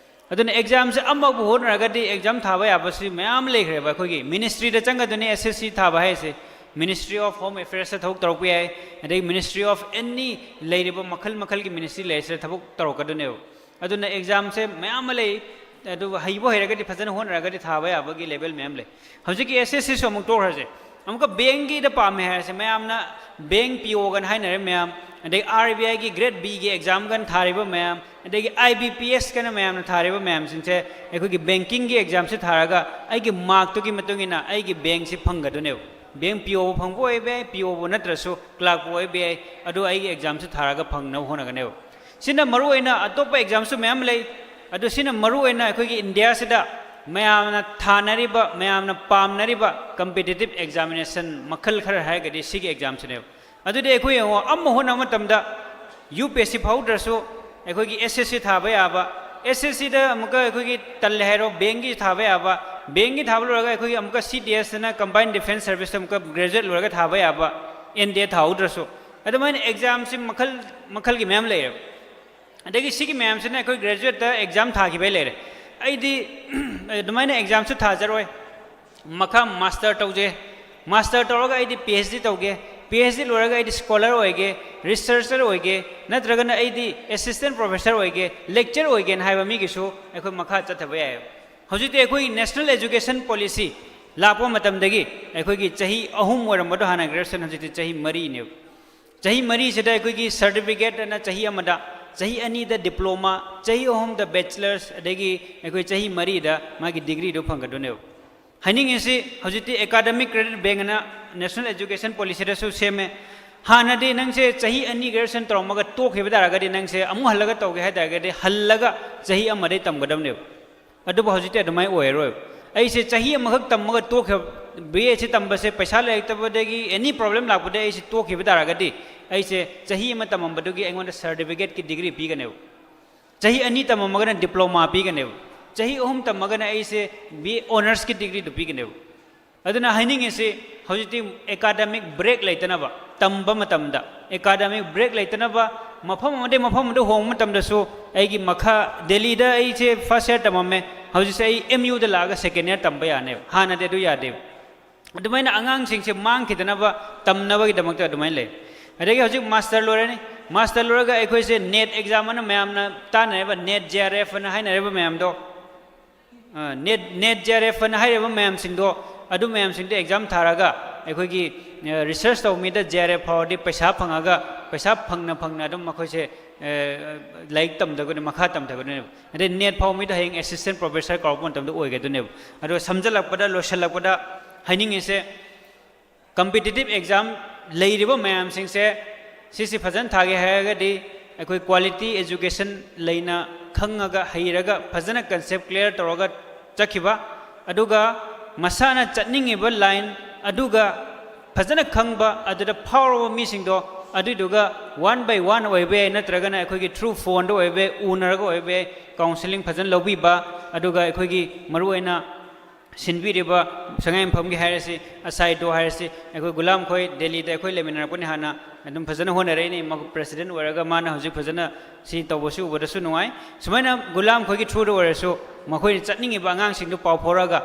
ꯑꯗꯨꯅ ꯑꯦꯛꯖꯥꯝꯁꯦ ꯑꯃꯕꯨ ꯍꯣꯠꯅꯔꯒꯗꯤ ꯑꯦꯛꯖꯥꯝ ꯊꯥꯕ ꯌꯥꯕꯁꯤ ꯃꯌꯥꯝ ꯂꯩꯈ꯭ꯔꯦꯕ꯫ ꯑꯩꯈꯣꯏꯒꯤ ꯃꯤꯅꯤꯁꯇ꯭ꯔꯤꯗ ꯆꯪꯒꯗꯣꯏꯅꯤ ꯑꯦꯁ ꯑꯦꯁ ꯁꯤ ꯊꯥꯕ ꯍꯥꯏꯁꯦ꯫ Ministry of Home Affairsꯇ ꯊꯕꯛ ꯇꯧꯔꯛꯄ ꯌꯥꯏ, ꯑꯗꯩ Ministry of any ꯂꯩꯔꯤꯕ ꯃꯈꯜ ꯃꯈꯜꯒꯤ ꯃꯤꯅꯤꯁꯇ꯭ꯔꯤ ꯂꯩꯔꯤꯁꯤꯗ ꯊꯕꯛ ꯇꯧꯔꯛꯀꯗꯣꯏꯅꯦꯕ꯫ ꯑꯗꯨꯅ ꯑꯦꯛꯖꯥꯝꯁꯦ ꯃꯌꯥꯝ ꯑꯃ ꯂꯩ, ꯑꯗꯨꯒ ꯍꯩꯕꯨ ꯍꯩꯔꯒꯗꯤ, ꯐꯖꯅ ꯍꯣꯠꯅꯔꯒꯗꯤ ꯊꯥꯕ ꯌꯥꯕꯒꯤ ꯂꯦꯚꯦꯜ ꯃꯌꯥꯝ ꯂꯩ꯫ ꯍꯧꯖꯤꯛꯀꯤ ꯑꯦꯁ ꯑꯦꯁ ꯁꯤꯁꯨ ꯑꯃꯨꯛ ꯇꯣꯛꯈ꯭ꯔꯁꯦ꯫ ꯑꯃꯨꯛꯀ ꯕꯦꯡꯒꯤꯗ ꯄꯥꯝꯃꯦ ꯍꯥꯏꯔꯁꯦ, ꯃꯌꯥꯝꯅ ꯕꯦꯡ ꯄꯤ ꯑꯣꯒꯅ ꯍꯥꯏꯅꯔꯦ ꯃꯌꯥꯝ, ꯑꯗꯩ ꯑꯥꯔ ꯕꯤ ꯑꯥꯏꯒꯤ ꯒ꯭ꯔꯦꯗ ꯕꯤꯒꯤ ꯑꯦꯛꯖꯥꯝꯒꯅ ꯊꯥꯔꯤꯕ ꯃꯌꯥꯝ, ꯑꯗꯒꯤ ꯑꯥꯏ ꯕꯤ ꯄꯤ ꯑꯦꯁꯀꯅ ꯃꯌꯥꯝꯅ ꯊꯥꯔꯤꯕ ꯃꯌꯥꯝꯁꯤꯡꯁꯦ ꯑꯩꯈꯣꯏꯒꯤ ꯕꯦꯡꯀꯤꯡꯒꯤ ꯑꯦꯛꯖꯥꯝꯁꯦ ꯊꯥꯔꯒ ꯑꯩꯒꯤ ꯃꯥꯔꯛꯇꯨꯒꯤ ꯃꯇꯨꯡ ꯏꯟꯅ ꯑꯩꯒꯤ ꯕꯦꯡꯁꯤ ꯐꯪꯒꯗꯣꯏꯅꯦꯕ꯫ ꯕꯦꯡ ꯄꯤ ꯑꯣꯕꯨ ꯐꯪꯕ ꯑꯣꯏꯕ ꯌꯥꯏ, ꯄꯤ ꯑꯣꯕꯨ ꯅꯠꯇ꯭ꯔꯁꯨ ꯀ꯭ꯂꯥꯔꯛꯄꯨ ꯑꯣꯏꯕ ꯌꯥꯏ, ꯑꯗꯨ ꯑꯩꯒꯤ ꯑꯦꯛꯖꯥꯝꯁꯤ ꯊꯥꯔꯒ ꯐꯪꯅꯕ ꯍꯣꯠꯅꯒꯅꯦꯕ꯫ ꯁꯤꯅ ꯃꯔꯨꯑꯣꯏꯅ, ꯑꯇꯣꯞꯄ ꯑꯦꯛꯖꯥꯝꯁꯨ ꯃꯌꯥꯝ ꯂꯩ, ꯑꯗꯨ ꯁꯤꯅ ꯃꯔꯨꯑꯣꯏꯅ ꯑꯩꯈꯣꯏꯒꯤ ꯏꯟꯗꯤꯌꯥꯁꯤꯗ ꯃꯌꯥꯝꯅ ꯊꯥꯅꯔꯤꯕ, ꯃꯌꯥꯝꯅ ꯄꯥꯝꯅꯔꯤꯕ ꯀꯝꯄꯤꯇꯤꯇꯤꯞ ꯑꯦꯛꯖꯥꯃꯤꯅꯦꯁꯟ ꯃꯈꯜ ꯈꯔ ꯍꯥꯏꯔꯒꯗꯤ ꯁꯤꯒꯤ ꯑꯦꯛꯖꯥꯝꯁꯤꯅꯦꯕ꯫ ꯑꯗꯨꯗꯤ ꯑꯩꯈꯣꯏ ꯌꯦꯡꯉꯣ, ꯑꯃ ꯍꯣꯠꯅꯕ ꯃꯇꯝꯗ ꯌꯨ ꯄꯤ ꯑꯦꯁ ꯁꯤ ꯐꯥꯎꯗ꯭ꯔꯁꯨ ꯑꯩꯈꯣꯏꯒꯤ ꯑꯦꯁ ꯑꯦꯁ ꯁꯤ ꯊꯥꯕ ꯌꯥꯕ, ꯑꯦꯁ ꯑꯦꯁ ꯁꯤꯗ ꯑꯃꯨꯛꯀ ꯑꯩꯈꯣꯏꯒꯤ ꯇꯜꯂꯦ ꯍꯥꯏꯔꯣ, ꯕꯦꯡꯒꯤ ꯊꯥꯕ ꯌꯥꯕ, ꯕꯦꯡꯒꯤ ꯊꯥꯕ ꯂꯣꯏꯔꯒ ꯑꯩꯈꯣꯏꯒꯤ ꯑꯃꯨꯛꯀ ꯁꯤ ꯗꯤ ꯑꯦꯁꯇꯅ, ꯀꯝꯕꯥꯏꯟ ꯗꯤꯐꯦꯟꯁ ꯁꯔꯚꯤꯁꯇ ꯑꯃꯨꯛꯀ ꯒ꯭ꯔꯦꯖꯨꯋꯦꯠ ꯂꯣꯏꯔꯒ ꯊꯥꯕ ꯌꯥꯕ, ꯑꯦꯟ ꯗꯤ ꯑꯦ ꯊꯥꯍꯧꯗ꯭ꯔꯁꯨ꯫ ꯑꯗꯨꯃꯥꯏꯅ ꯑꯦꯛꯖꯥꯝꯁꯤ ꯃꯈꯜ ꯃꯈꯜꯒꯤ ꯃꯌꯥꯝ ꯂꯩꯌꯦꯕ꯫ ꯑꯗꯒꯤ ꯁꯤꯒꯤ ꯃꯌꯥꯝꯁꯤꯅ ꯑꯩꯈꯣꯏ ꯒ꯭ꯔꯦꯖꯨꯋꯦꯠꯇ ꯑꯦꯛꯖꯥꯝ ꯊꯥꯈꯤꯕꯩ ꯂꯩꯔꯦ꯫ ꯑꯩꯗꯤ ꯑꯗꯨꯃꯥꯏꯅ ꯑꯦꯛꯖꯥꯝꯁꯨ ꯊꯥꯖꯔꯣꯏ, ꯃꯈꯥ ꯃꯥꯁꯇꯔ ꯇꯧꯖꯦ, ꯃꯥꯁꯇꯔ ꯇꯧꯔꯒ ꯑꯩꯗꯤ ꯄꯤ ꯑꯩꯆ ꯗꯤ ꯇꯧꯒꯦ, ꯄꯤ ꯑꯩꯆ ꯗꯤ ꯂꯣꯏꯔꯒ ꯑꯩꯗꯤ ꯁ꯭ꯀꯣꯂꯔ ꯑꯣꯏꯒꯦ, ꯔꯤꯁꯔꯆꯔ ꯑꯣꯏꯒꯦ, ꯅꯠꯇ꯭ꯔꯒꯅ ꯑꯩꯗꯤ ꯑꯦꯁꯤꯁꯇꯦꯟ ꯄ꯭ꯔꯣꯐꯦꯁꯔ ꯑꯣꯏꯒꯦ, ꯂꯦꯛꯆꯔ ꯑꯣꯏꯒꯦꯅ ꯍꯥꯏꯕ ꯃꯤꯒꯤꯁꯨ ꯑꯩꯈꯣꯏ ꯃꯈꯥ ꯆꯠꯊꯕ ꯌꯥꯏꯌꯦꯕ꯫ ꯍꯧꯖꯤꯛꯇꯤ ꯑꯩꯈꯣꯏꯒꯤ ꯅꯦꯁꯅꯦꯜ ꯑꯦꯖꯨꯀꯦꯁꯟ ꯄꯣꯂꯤꯁꯤ ꯂꯥꯛꯄ ꯃꯇꯝꯗꯒꯤ ꯑꯩꯈꯣꯏꯒꯤ ꯆꯍꯤ ꯑꯍꯨꯝ ꯑꯣꯏꯔꯝꯕꯗꯣ ꯍꯥꯟꯅ ꯒ꯭ꯔꯦꯖꯨꯑꯦꯁꯟ, ꯍꯧꯖꯤꯛꯇꯤ ꯆꯍꯤ ꯃꯔꯤꯅꯦꯕ꯫ ꯆꯍꯤ ꯃꯔꯤꯁꯤꯗ ꯑꯩꯈꯣꯏꯒꯤ ꯁꯥꯔꯇꯤꯐꯤꯀꯦꯠ ꯑꯅ ꯆꯍꯤ ꯑꯃꯗ, ꯆꯍꯤ ꯑꯅꯤꯗ ꯗꯤꯄ꯭ꯂꯣꯃꯥ, ꯆꯍꯤ ꯑꯍꯨꯝꯗ ꯕꯦꯆꯂꯔꯁ, ꯑꯗꯒꯤ ꯑꯩꯈꯣꯏ ꯆꯍꯤ ꯃꯔꯤꯗ ꯃꯥꯒꯤ ꯗꯤꯒ꯭ꯔꯤꯗꯨ ꯐꯪꯒꯗꯣꯏꯅꯦꯕ꯫ ꯍꯥꯏꯅꯤꯡꯉꯤꯁꯤ, ꯍꯧꯖꯤꯛꯇꯤ ꯑꯦꯀꯥꯗꯃꯤꯛ ꯀ꯭ꯔꯦꯗꯤꯠ ꯕꯦꯡ ꯑꯅ ꯅꯦꯁꯅꯦꯜ ꯑꯦꯖꯨꯀꯦꯁꯟ ꯄꯣꯂꯤꯁꯤꯗꯁꯨ ꯁꯦꯝꯃꯦ꯫ ꯍꯥꯟꯅꯗꯤ ꯅꯪꯁꯦ ꯆꯍꯤ ꯑꯅꯤ ꯒ꯭ꯔꯦꯖꯨꯑꯦꯁꯟ ꯇꯧꯔꯝꯃꯒ ꯇꯣꯛꯈꯤꯕ ꯇꯥꯔꯒꯗꯤ ꯅꯪꯁꯦ ꯑꯃꯨꯛ ꯍꯜꯂꯒ ꯇꯧꯒꯦ ꯍꯥꯏ ꯇꯥꯔꯒꯗꯤ ꯍꯜꯂꯒ ꯆꯍꯤ ꯑꯃꯗꯩ ꯇꯝꯒꯗꯕꯅꯦꯕ꯫ ꯑꯗꯨꯕꯨ ꯍꯧꯖꯤꯛꯇꯤ ꯑꯗꯨꯃꯥꯏꯅ ꯑꯣꯏꯔꯔꯣꯏꯕ꯫ ꯑꯩꯁꯦ ꯆꯍꯤ ꯑꯃꯈꯛ ꯇꯝꯃꯒ ꯇꯣꯛꯈꯤꯕ, ꯕꯤ ꯑꯦꯁꯤ ꯇꯝꯕꯁꯦ ꯄꯩꯁꯥ ꯂꯩꯔꯛꯇꯕꯗꯒꯤ ꯑꯦꯅꯤ ꯄ꯭ꯔꯣꯕ꯭ꯂꯦꯝ ꯂꯥꯛꯄꯗꯒꯤ ꯑꯩꯁꯦ ꯇꯣꯛꯈꯤꯕ ꯇꯥꯔꯒꯗꯤ, ꯑꯩꯁꯦ ꯆꯍꯤ ꯑꯃ ꯇꯝꯃꯝꯕꯗꯨꯒꯤ ꯑꯩꯉꯣꯟꯗ ꯁꯥꯔꯇꯤꯐꯤꯀꯦꯠꯀꯤ ꯗꯤꯒ꯭ꯔꯤ ꯄꯤꯒꯅꯦꯕ꯫ ꯆꯍꯤ ꯑꯅꯤ ꯇꯝꯃꯝꯃꯒꯅ ꯗꯤꯄ꯭ꯂꯣꯃꯥ ꯄꯤꯒꯅꯦꯕ꯫ ꯆꯍꯤ ꯑꯍꯨꯝ ꯇꯝꯃꯒꯅ ꯑꯩꯁꯦ ꯕꯤ ꯑꯦ ꯑꯣꯅꯔꯁꯀꯤ ꯗꯤꯒ꯭ꯔꯤꯗꯨ ꯄꯤꯒꯅꯦꯕ꯫ ꯑꯗꯨꯅ ꯍꯥꯏꯅꯤꯡꯉꯤꯁꯤ, ꯍꯧꯖꯤꯛꯇꯤ ꯑꯦꯀꯥꯗꯃꯤꯛ ꯕ꯭ꯔꯦꯛ ꯂꯩꯇꯅꯕ, ꯇꯝꯕ ꯃꯇꯝꯗ ꯑꯦꯀꯥꯗꯃꯤꯛ ꯕ꯭ꯔꯦꯛ ꯂꯩꯇꯅꯕ, ꯃꯐꯝ ꯑꯃꯗꯒꯤ ꯃꯐꯝ ꯑꯃꯗ ꯍꯣꯡꯕ ꯃꯇꯝꯗꯁꯨ, ꯑꯩꯒꯤ ꯃꯈꯥ ꯗꯦꯜꯂꯤꯗ ꯑꯩꯁꯦ ꯐꯥꯔꯁ ꯏꯌꯥꯔ ꯇꯝꯃꯝꯃꯦ, ꯍꯧꯖꯤꯛꯁꯦ ꯑꯩ ꯑꯦꯝ ꯌꯨꯗ ꯂꯥꯛꯑꯒ ꯁꯦꯀꯦꯟ ꯏꯌꯥꯔ ꯇꯝꯕ ꯌꯥꯅꯦꯕ꯫ ꯍꯥꯟꯅꯗꯤ ꯑꯗꯨ ꯌꯥꯗꯦꯕ꯫ ꯑꯗꯨꯃꯥꯏꯅ ꯑꯉꯥꯡꯁꯤꯡꯁꯦ ꯃꯥꯡꯈꯤꯗꯅꯕ ꯇꯝꯅꯕꯒꯤꯗꯃꯛꯇ ꯑꯗꯨꯃꯥꯏꯅ ꯂꯩ꯫ ꯑꯗꯒꯤ ꯍꯧꯖꯤꯛ ꯃꯥꯁꯇꯔ ꯂꯣꯏꯔꯅꯤ, ꯃꯥꯁꯇꯔ ꯂꯣꯏꯔꯒ ꯑꯩꯈꯣꯏꯁꯦ ꯅꯦꯠ ꯑꯦꯛꯖꯥꯝ ꯑꯅ ꯃꯌꯥꯝꯅ ꯇꯥꯟꯅꯔꯤꯕ, ꯅꯦꯠ ꯖꯦ ꯑꯥꯔ ꯑꯦꯐ ꯑꯅ ꯍꯥꯏꯅꯔꯤꯕ ꯃꯌꯥꯝꯗꯣ, net, net J R F ꯑꯅ ꯍꯥꯏꯔꯤꯕ ꯃꯌꯥꯝꯁꯤꯡꯗꯣ, ꯑꯗꯨ ꯃꯌꯥꯝꯁꯤꯡꯗꯣ ꯑꯦꯛꯖꯥꯝ ꯊꯥꯔꯒ ꯑꯩꯈꯣꯏꯒꯤ ꯔꯤꯁꯔꯁ ꯇꯧꯕ ꯃꯤꯗ ꯖꯦ ꯑꯥꯔ ꯑꯦꯐ ꯐꯥꯎꯔꯗꯤ ꯄꯩꯁꯥ ꯐꯪꯉꯒ, ꯄꯩꯁꯥ ꯐꯪꯅ ꯐꯪꯅ ꯑꯗꯨꯝ ꯃꯈꯣꯏꯁꯦ ꯂꯥꯏꯔꯤꯛ ꯇꯝꯊꯒꯅꯤ, ꯃꯈꯥ ꯇꯝꯊꯒꯅꯦꯕ꯫ ꯑꯗꯩ ꯅꯦꯠ ꯐꯥꯎꯕ ꯃꯤꯗꯣ ꯍꯌꯦꯡ ꯑꯦꯁꯤꯁꯇꯦꯟ ꯄ꯭ꯔꯣꯐꯦꯁꯔ ꯀꯧꯔꯛꯄ ꯃꯇꯝꯗ ꯑꯣꯏꯒꯗꯣꯏꯅꯦꯕ꯫ ꯑꯗꯣ ꯁꯝꯖꯜꯂꯛꯄꯗ, ꯂꯣꯏꯁꯤꯜꯂꯛꯄꯗ ꯍꯥꯏꯅꯤꯡꯉꯤꯁꯦ, ꯀꯝꯄꯤꯇꯤꯇꯤꯞ ꯑꯦꯛꯖꯥꯝ ꯂꯩꯔꯤꯕ ꯃꯌꯥꯝꯁꯤꯡꯁꯦ, ꯁꯤꯁꯤ ꯐꯖꯅ ꯊꯥꯒꯦ ꯍꯥꯏꯔꯒꯗꯤ, ꯑꯩꯈꯣꯏ ꯀ꯭ꯋꯥꯂꯤꯇꯤ ꯑꯦꯖꯨꯀꯦꯁꯟ ꯂꯩꯅ, ꯈꯪꯉꯒ, ꯍꯩꯔꯒ, ꯐꯖꯅ ꯀꯟꯁꯦꯞ ꯀ꯭ꯂꯤꯌꯥꯔ ꯇꯧꯔꯒ ꯆꯠꯈꯤꯕ, ꯑꯗꯨꯒ ꯃꯁꯥꯅ ꯆꯠꯅꯤꯡꯉꯤꯕ ꯂꯥꯏꯟ ꯑꯗꯨꯒ ꯐꯖꯅ ꯈꯪꯕ, ꯑꯗꯨꯗ ꯐꯥꯎꯔꯕ ꯃꯤꯁꯤꯡꯗꯣ, ꯑꯗꯨꯏꯗꯨꯒ ꯋꯥꯟ ꯕꯥꯏ ꯋꯥꯟ ꯑꯣꯏꯕ ꯌꯥꯏ, ꯅꯠꯇ꯭ꯔꯒꯅ ꯑꯩꯈꯣꯏꯒꯤ ꯊ꯭ꯔꯨ ꯐꯣꯟꯗ ꯑꯣꯏꯕ ꯌꯥꯏ, ꯎꯅꯔꯒ ꯑꯣꯏꯕ ꯌꯥꯏ, ꯀꯥꯎꯟꯁꯤꯂꯤꯡ ꯐꯖꯅ ꯂꯧꯕꯤꯕ, ꯑꯗꯨꯒ ꯑꯩꯈꯣꯏꯒꯤ ꯃꯔꯨꯑꯣꯏꯅ ꯁꯤꯟꯕꯤꯔꯤꯕ ꯁꯉꯥꯏꯌꯨꯝꯐꯝꯒꯤ ꯍꯥꯏꯔꯁꯤ, ꯑꯁꯥꯏꯗꯣ ꯍꯥꯏꯔꯁꯤ, ꯑꯩꯈꯣꯏ ꯒꯨꯂꯥꯝ ꯈꯣꯏ ꯗꯦꯜꯂꯤꯗ ꯑꯩꯈꯣꯏ ꯂꯩꯃꯤꯟꯅꯔꯛꯄꯅꯤ ꯍꯥꯟꯅ, ꯑꯗꯨꯝ ꯐꯖꯅ ꯍꯣꯠꯅꯔꯛꯏꯅꯤ꯫ ꯃꯥ ꯄ꯭ꯔꯦꯁꯤꯗꯦꯟ ꯑꯣꯏꯔꯒ ꯃꯥꯅ ꯍꯧꯖꯤꯛ ꯐꯖꯅ ꯁꯤ ꯇꯧꯕꯁꯤ ꯎꯕꯗꯁꯨ ꯅꯨꯡꯉꯥꯏ꯫ ꯁꯨꯃꯥꯏꯅ ꯒꯨꯂꯥꯝ ꯈꯣꯏꯒꯤ ꯊ꯭ꯔꯨꯗ ꯑꯣꯏꯔꯁꯨ ꯃꯈꯣꯏꯅ ꯆꯠꯅꯤꯡꯉꯤꯕ ꯑꯉꯥꯡꯁꯤꯡꯗꯨ ꯄꯥꯎ ꯐꯥꯎꯔꯛꯑꯒ,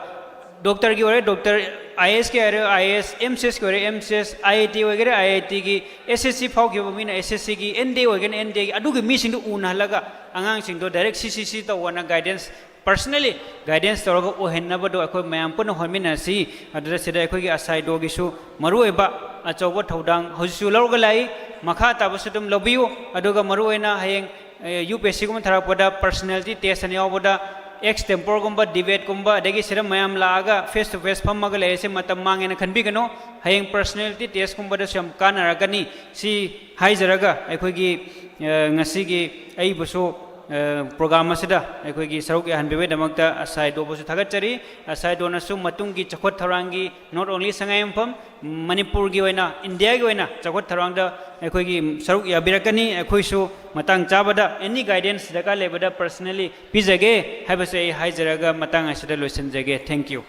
ꯗꯣꯛꯇꯔꯒꯤ ꯑꯣꯏꯔꯦ ꯗꯣꯛꯇꯔ, ꯑꯥꯏ ꯑꯦꯁꯀꯤ ꯑꯣꯏꯔꯦ ꯑꯥꯏ ꯑꯦꯁ, ꯑꯦꯝ ꯁꯤ ꯑꯦꯁꯀꯤ ꯑꯣꯏꯔꯦ ꯑꯦꯝ ꯁꯤ ꯑꯦꯁ, ꯑꯥꯏ ꯑꯥꯏ ꯇꯤ ꯑꯣꯏꯒꯦꯔꯥ ꯑꯥꯏ ꯑꯥꯏ ꯇꯤꯒꯤ, ꯑꯦꯁ ꯑꯦꯁ ꯁꯤ ꯐꯥꯎꯈꯤꯕ ꯃꯤꯅ ꯑꯦꯁ ꯑꯦꯁ ꯁꯤꯒꯤ, ꯑꯦꯟ ꯗꯤ ꯑꯦ ꯑꯣꯏꯒꯦꯔꯥ ꯑꯦꯟ ꯗꯤ ꯑꯦꯒꯤ, ꯑꯗꯨꯒꯤ ꯃꯤꯁꯤꯡꯗꯨ ꯎꯅꯍꯜꯂꯒ ꯑꯉꯥꯡꯁꯤꯡꯗꯣ ꯗꯥꯏꯔꯦꯛ ꯁꯤ ꯁꯤ ꯁꯤ ꯇꯧꯑꯣꯅ ꯒꯥꯏꯗꯦꯟꯁ, ꯄꯔꯁꯅꯦꯂꯤ ꯒꯥꯏꯗꯦꯟꯁ ꯇꯧꯔꯒ ꯑꯣꯏꯍꯟꯅꯕꯗꯣ ꯑꯩꯈꯣꯏ ꯃꯌꯥꯝ ꯄꯨꯟꯅ ꯍꯣꯠꯃꯤꯟꯅꯁꯤ꯫ ꯑꯗꯨꯗ ꯁꯤꯗ ꯑꯩꯈꯣꯏꯒꯤ ꯑꯁꯥꯏꯗꯣꯒꯤꯁꯨ ꯃꯔꯨꯑꯣꯏꯕ ꯑꯆꯧꯕ ꯊꯧꯗꯥꯡ ꯍꯧꯖꯤꯛꯁꯨ ꯂꯧꯔꯒ ꯂꯥꯛꯏ, ꯃꯈꯥ ꯇꯥꯕꯁꯨ ꯑꯗꯨꯝ ꯂꯧꯕꯤꯌꯨ꯫ ꯑꯗꯨꯒ ꯃꯔꯨꯑꯣꯏꯅ ꯍꯌꯦꯡ, ꯑꯦ, ꯌꯨ ꯄꯤ ꯑꯦꯁ ꯁꯤꯒꯨꯝꯕ ꯊꯥꯔꯛꯄꯗ ꯄꯔꯁꯅꯦꯂꯤꯇꯤ ꯇꯦꯁ ꯑꯅ ꯌꯥꯎꯕꯗ, ꯑꯦꯛꯁ ꯇꯦꯝꯄꯣꯔꯒꯨꯝꯕ, ꯗꯤꯕꯦꯠꯀꯨꯝꯕ, ꯑꯗꯒꯤ ꯁꯤꯗ ꯃꯌꯥꯝ ꯂꯥꯛꯑꯒ ꯐꯦꯁ ꯇꯨ ꯐꯦꯁ ꯐꯝꯃꯒ ꯂꯩꯔꯤꯁꯦ ꯃꯇꯝ ꯃꯥꯡꯉꯦꯅ ꯈꯟꯕꯤꯒꯅꯨ꯫ ꯍꯌꯦꯡ ꯄꯔꯁꯅꯦꯂꯤꯇꯤ ꯇꯦꯁꯀꯨꯝꯕꯗꯁꯨ ꯌꯥꯝ ꯀꯥꯟꯅꯔꯛꯀꯅꯤ꯫ ꯁꯤ ꯍꯥꯏꯖꯔꯒ ꯑꯩꯈꯣꯏꯒꯤ, ꯑꯦ, ꯉꯁꯤꯒꯤ ꯑꯩꯕꯨꯁꯨ ꯄ꯭ꯔꯣꯒ꯭ꯔꯥꯝ ꯑꯁꯤꯗ ꯑꯩꯈꯣꯏꯒꯤ ꯁꯔꯨꯛ ꯌꯥꯍꯟꯕꯤꯕꯒꯤꯗꯃꯛꯇ ꯑꯁꯥꯏꯗꯣꯕꯨꯁꯨ ꯊꯥꯒꯠꯆꯔꯤ꯫ ꯑꯁꯥꯏꯗꯣꯅꯁꯨ ꯃꯇꯨꯡꯒꯤ ꯆꯥꯎꯈꯠ ꯊꯧꯔꯥꯡꯒꯤ not only ꯁꯉꯥꯏꯌꯨꯝꯐꯝ, ꯃꯅꯤꯄꯨꯔꯒꯤ ꯑꯣꯏꯅ, ꯏꯟꯗꯤꯌꯥꯒꯤ ꯑꯣꯏꯅ ꯆꯥꯎꯈꯠ ꯊꯧꯔꯥꯡꯗ ꯑꯩꯈꯣꯏꯒꯤ ꯁꯔꯨꯛ ꯌꯥꯕꯤꯔꯛꯀꯅꯤ꯫ ꯑꯩꯈꯣꯏꯁꯨ ꯃꯇꯥꯡ ꯆꯥꯕꯗ any guidance ꯗꯔꯀꯥꯔ ꯂꯩꯕꯗ personally ꯄꯤꯖꯒꯦ ꯍꯥꯏꯕꯁꯦ ꯑꯩ ꯍꯥꯏꯖꯔꯒ ꯃꯇꯥꯡ ꯑꯁꯤꯗ ꯂꯣꯏꯁꯤꯟꯖꯒꯦ꯫ Thank you꯫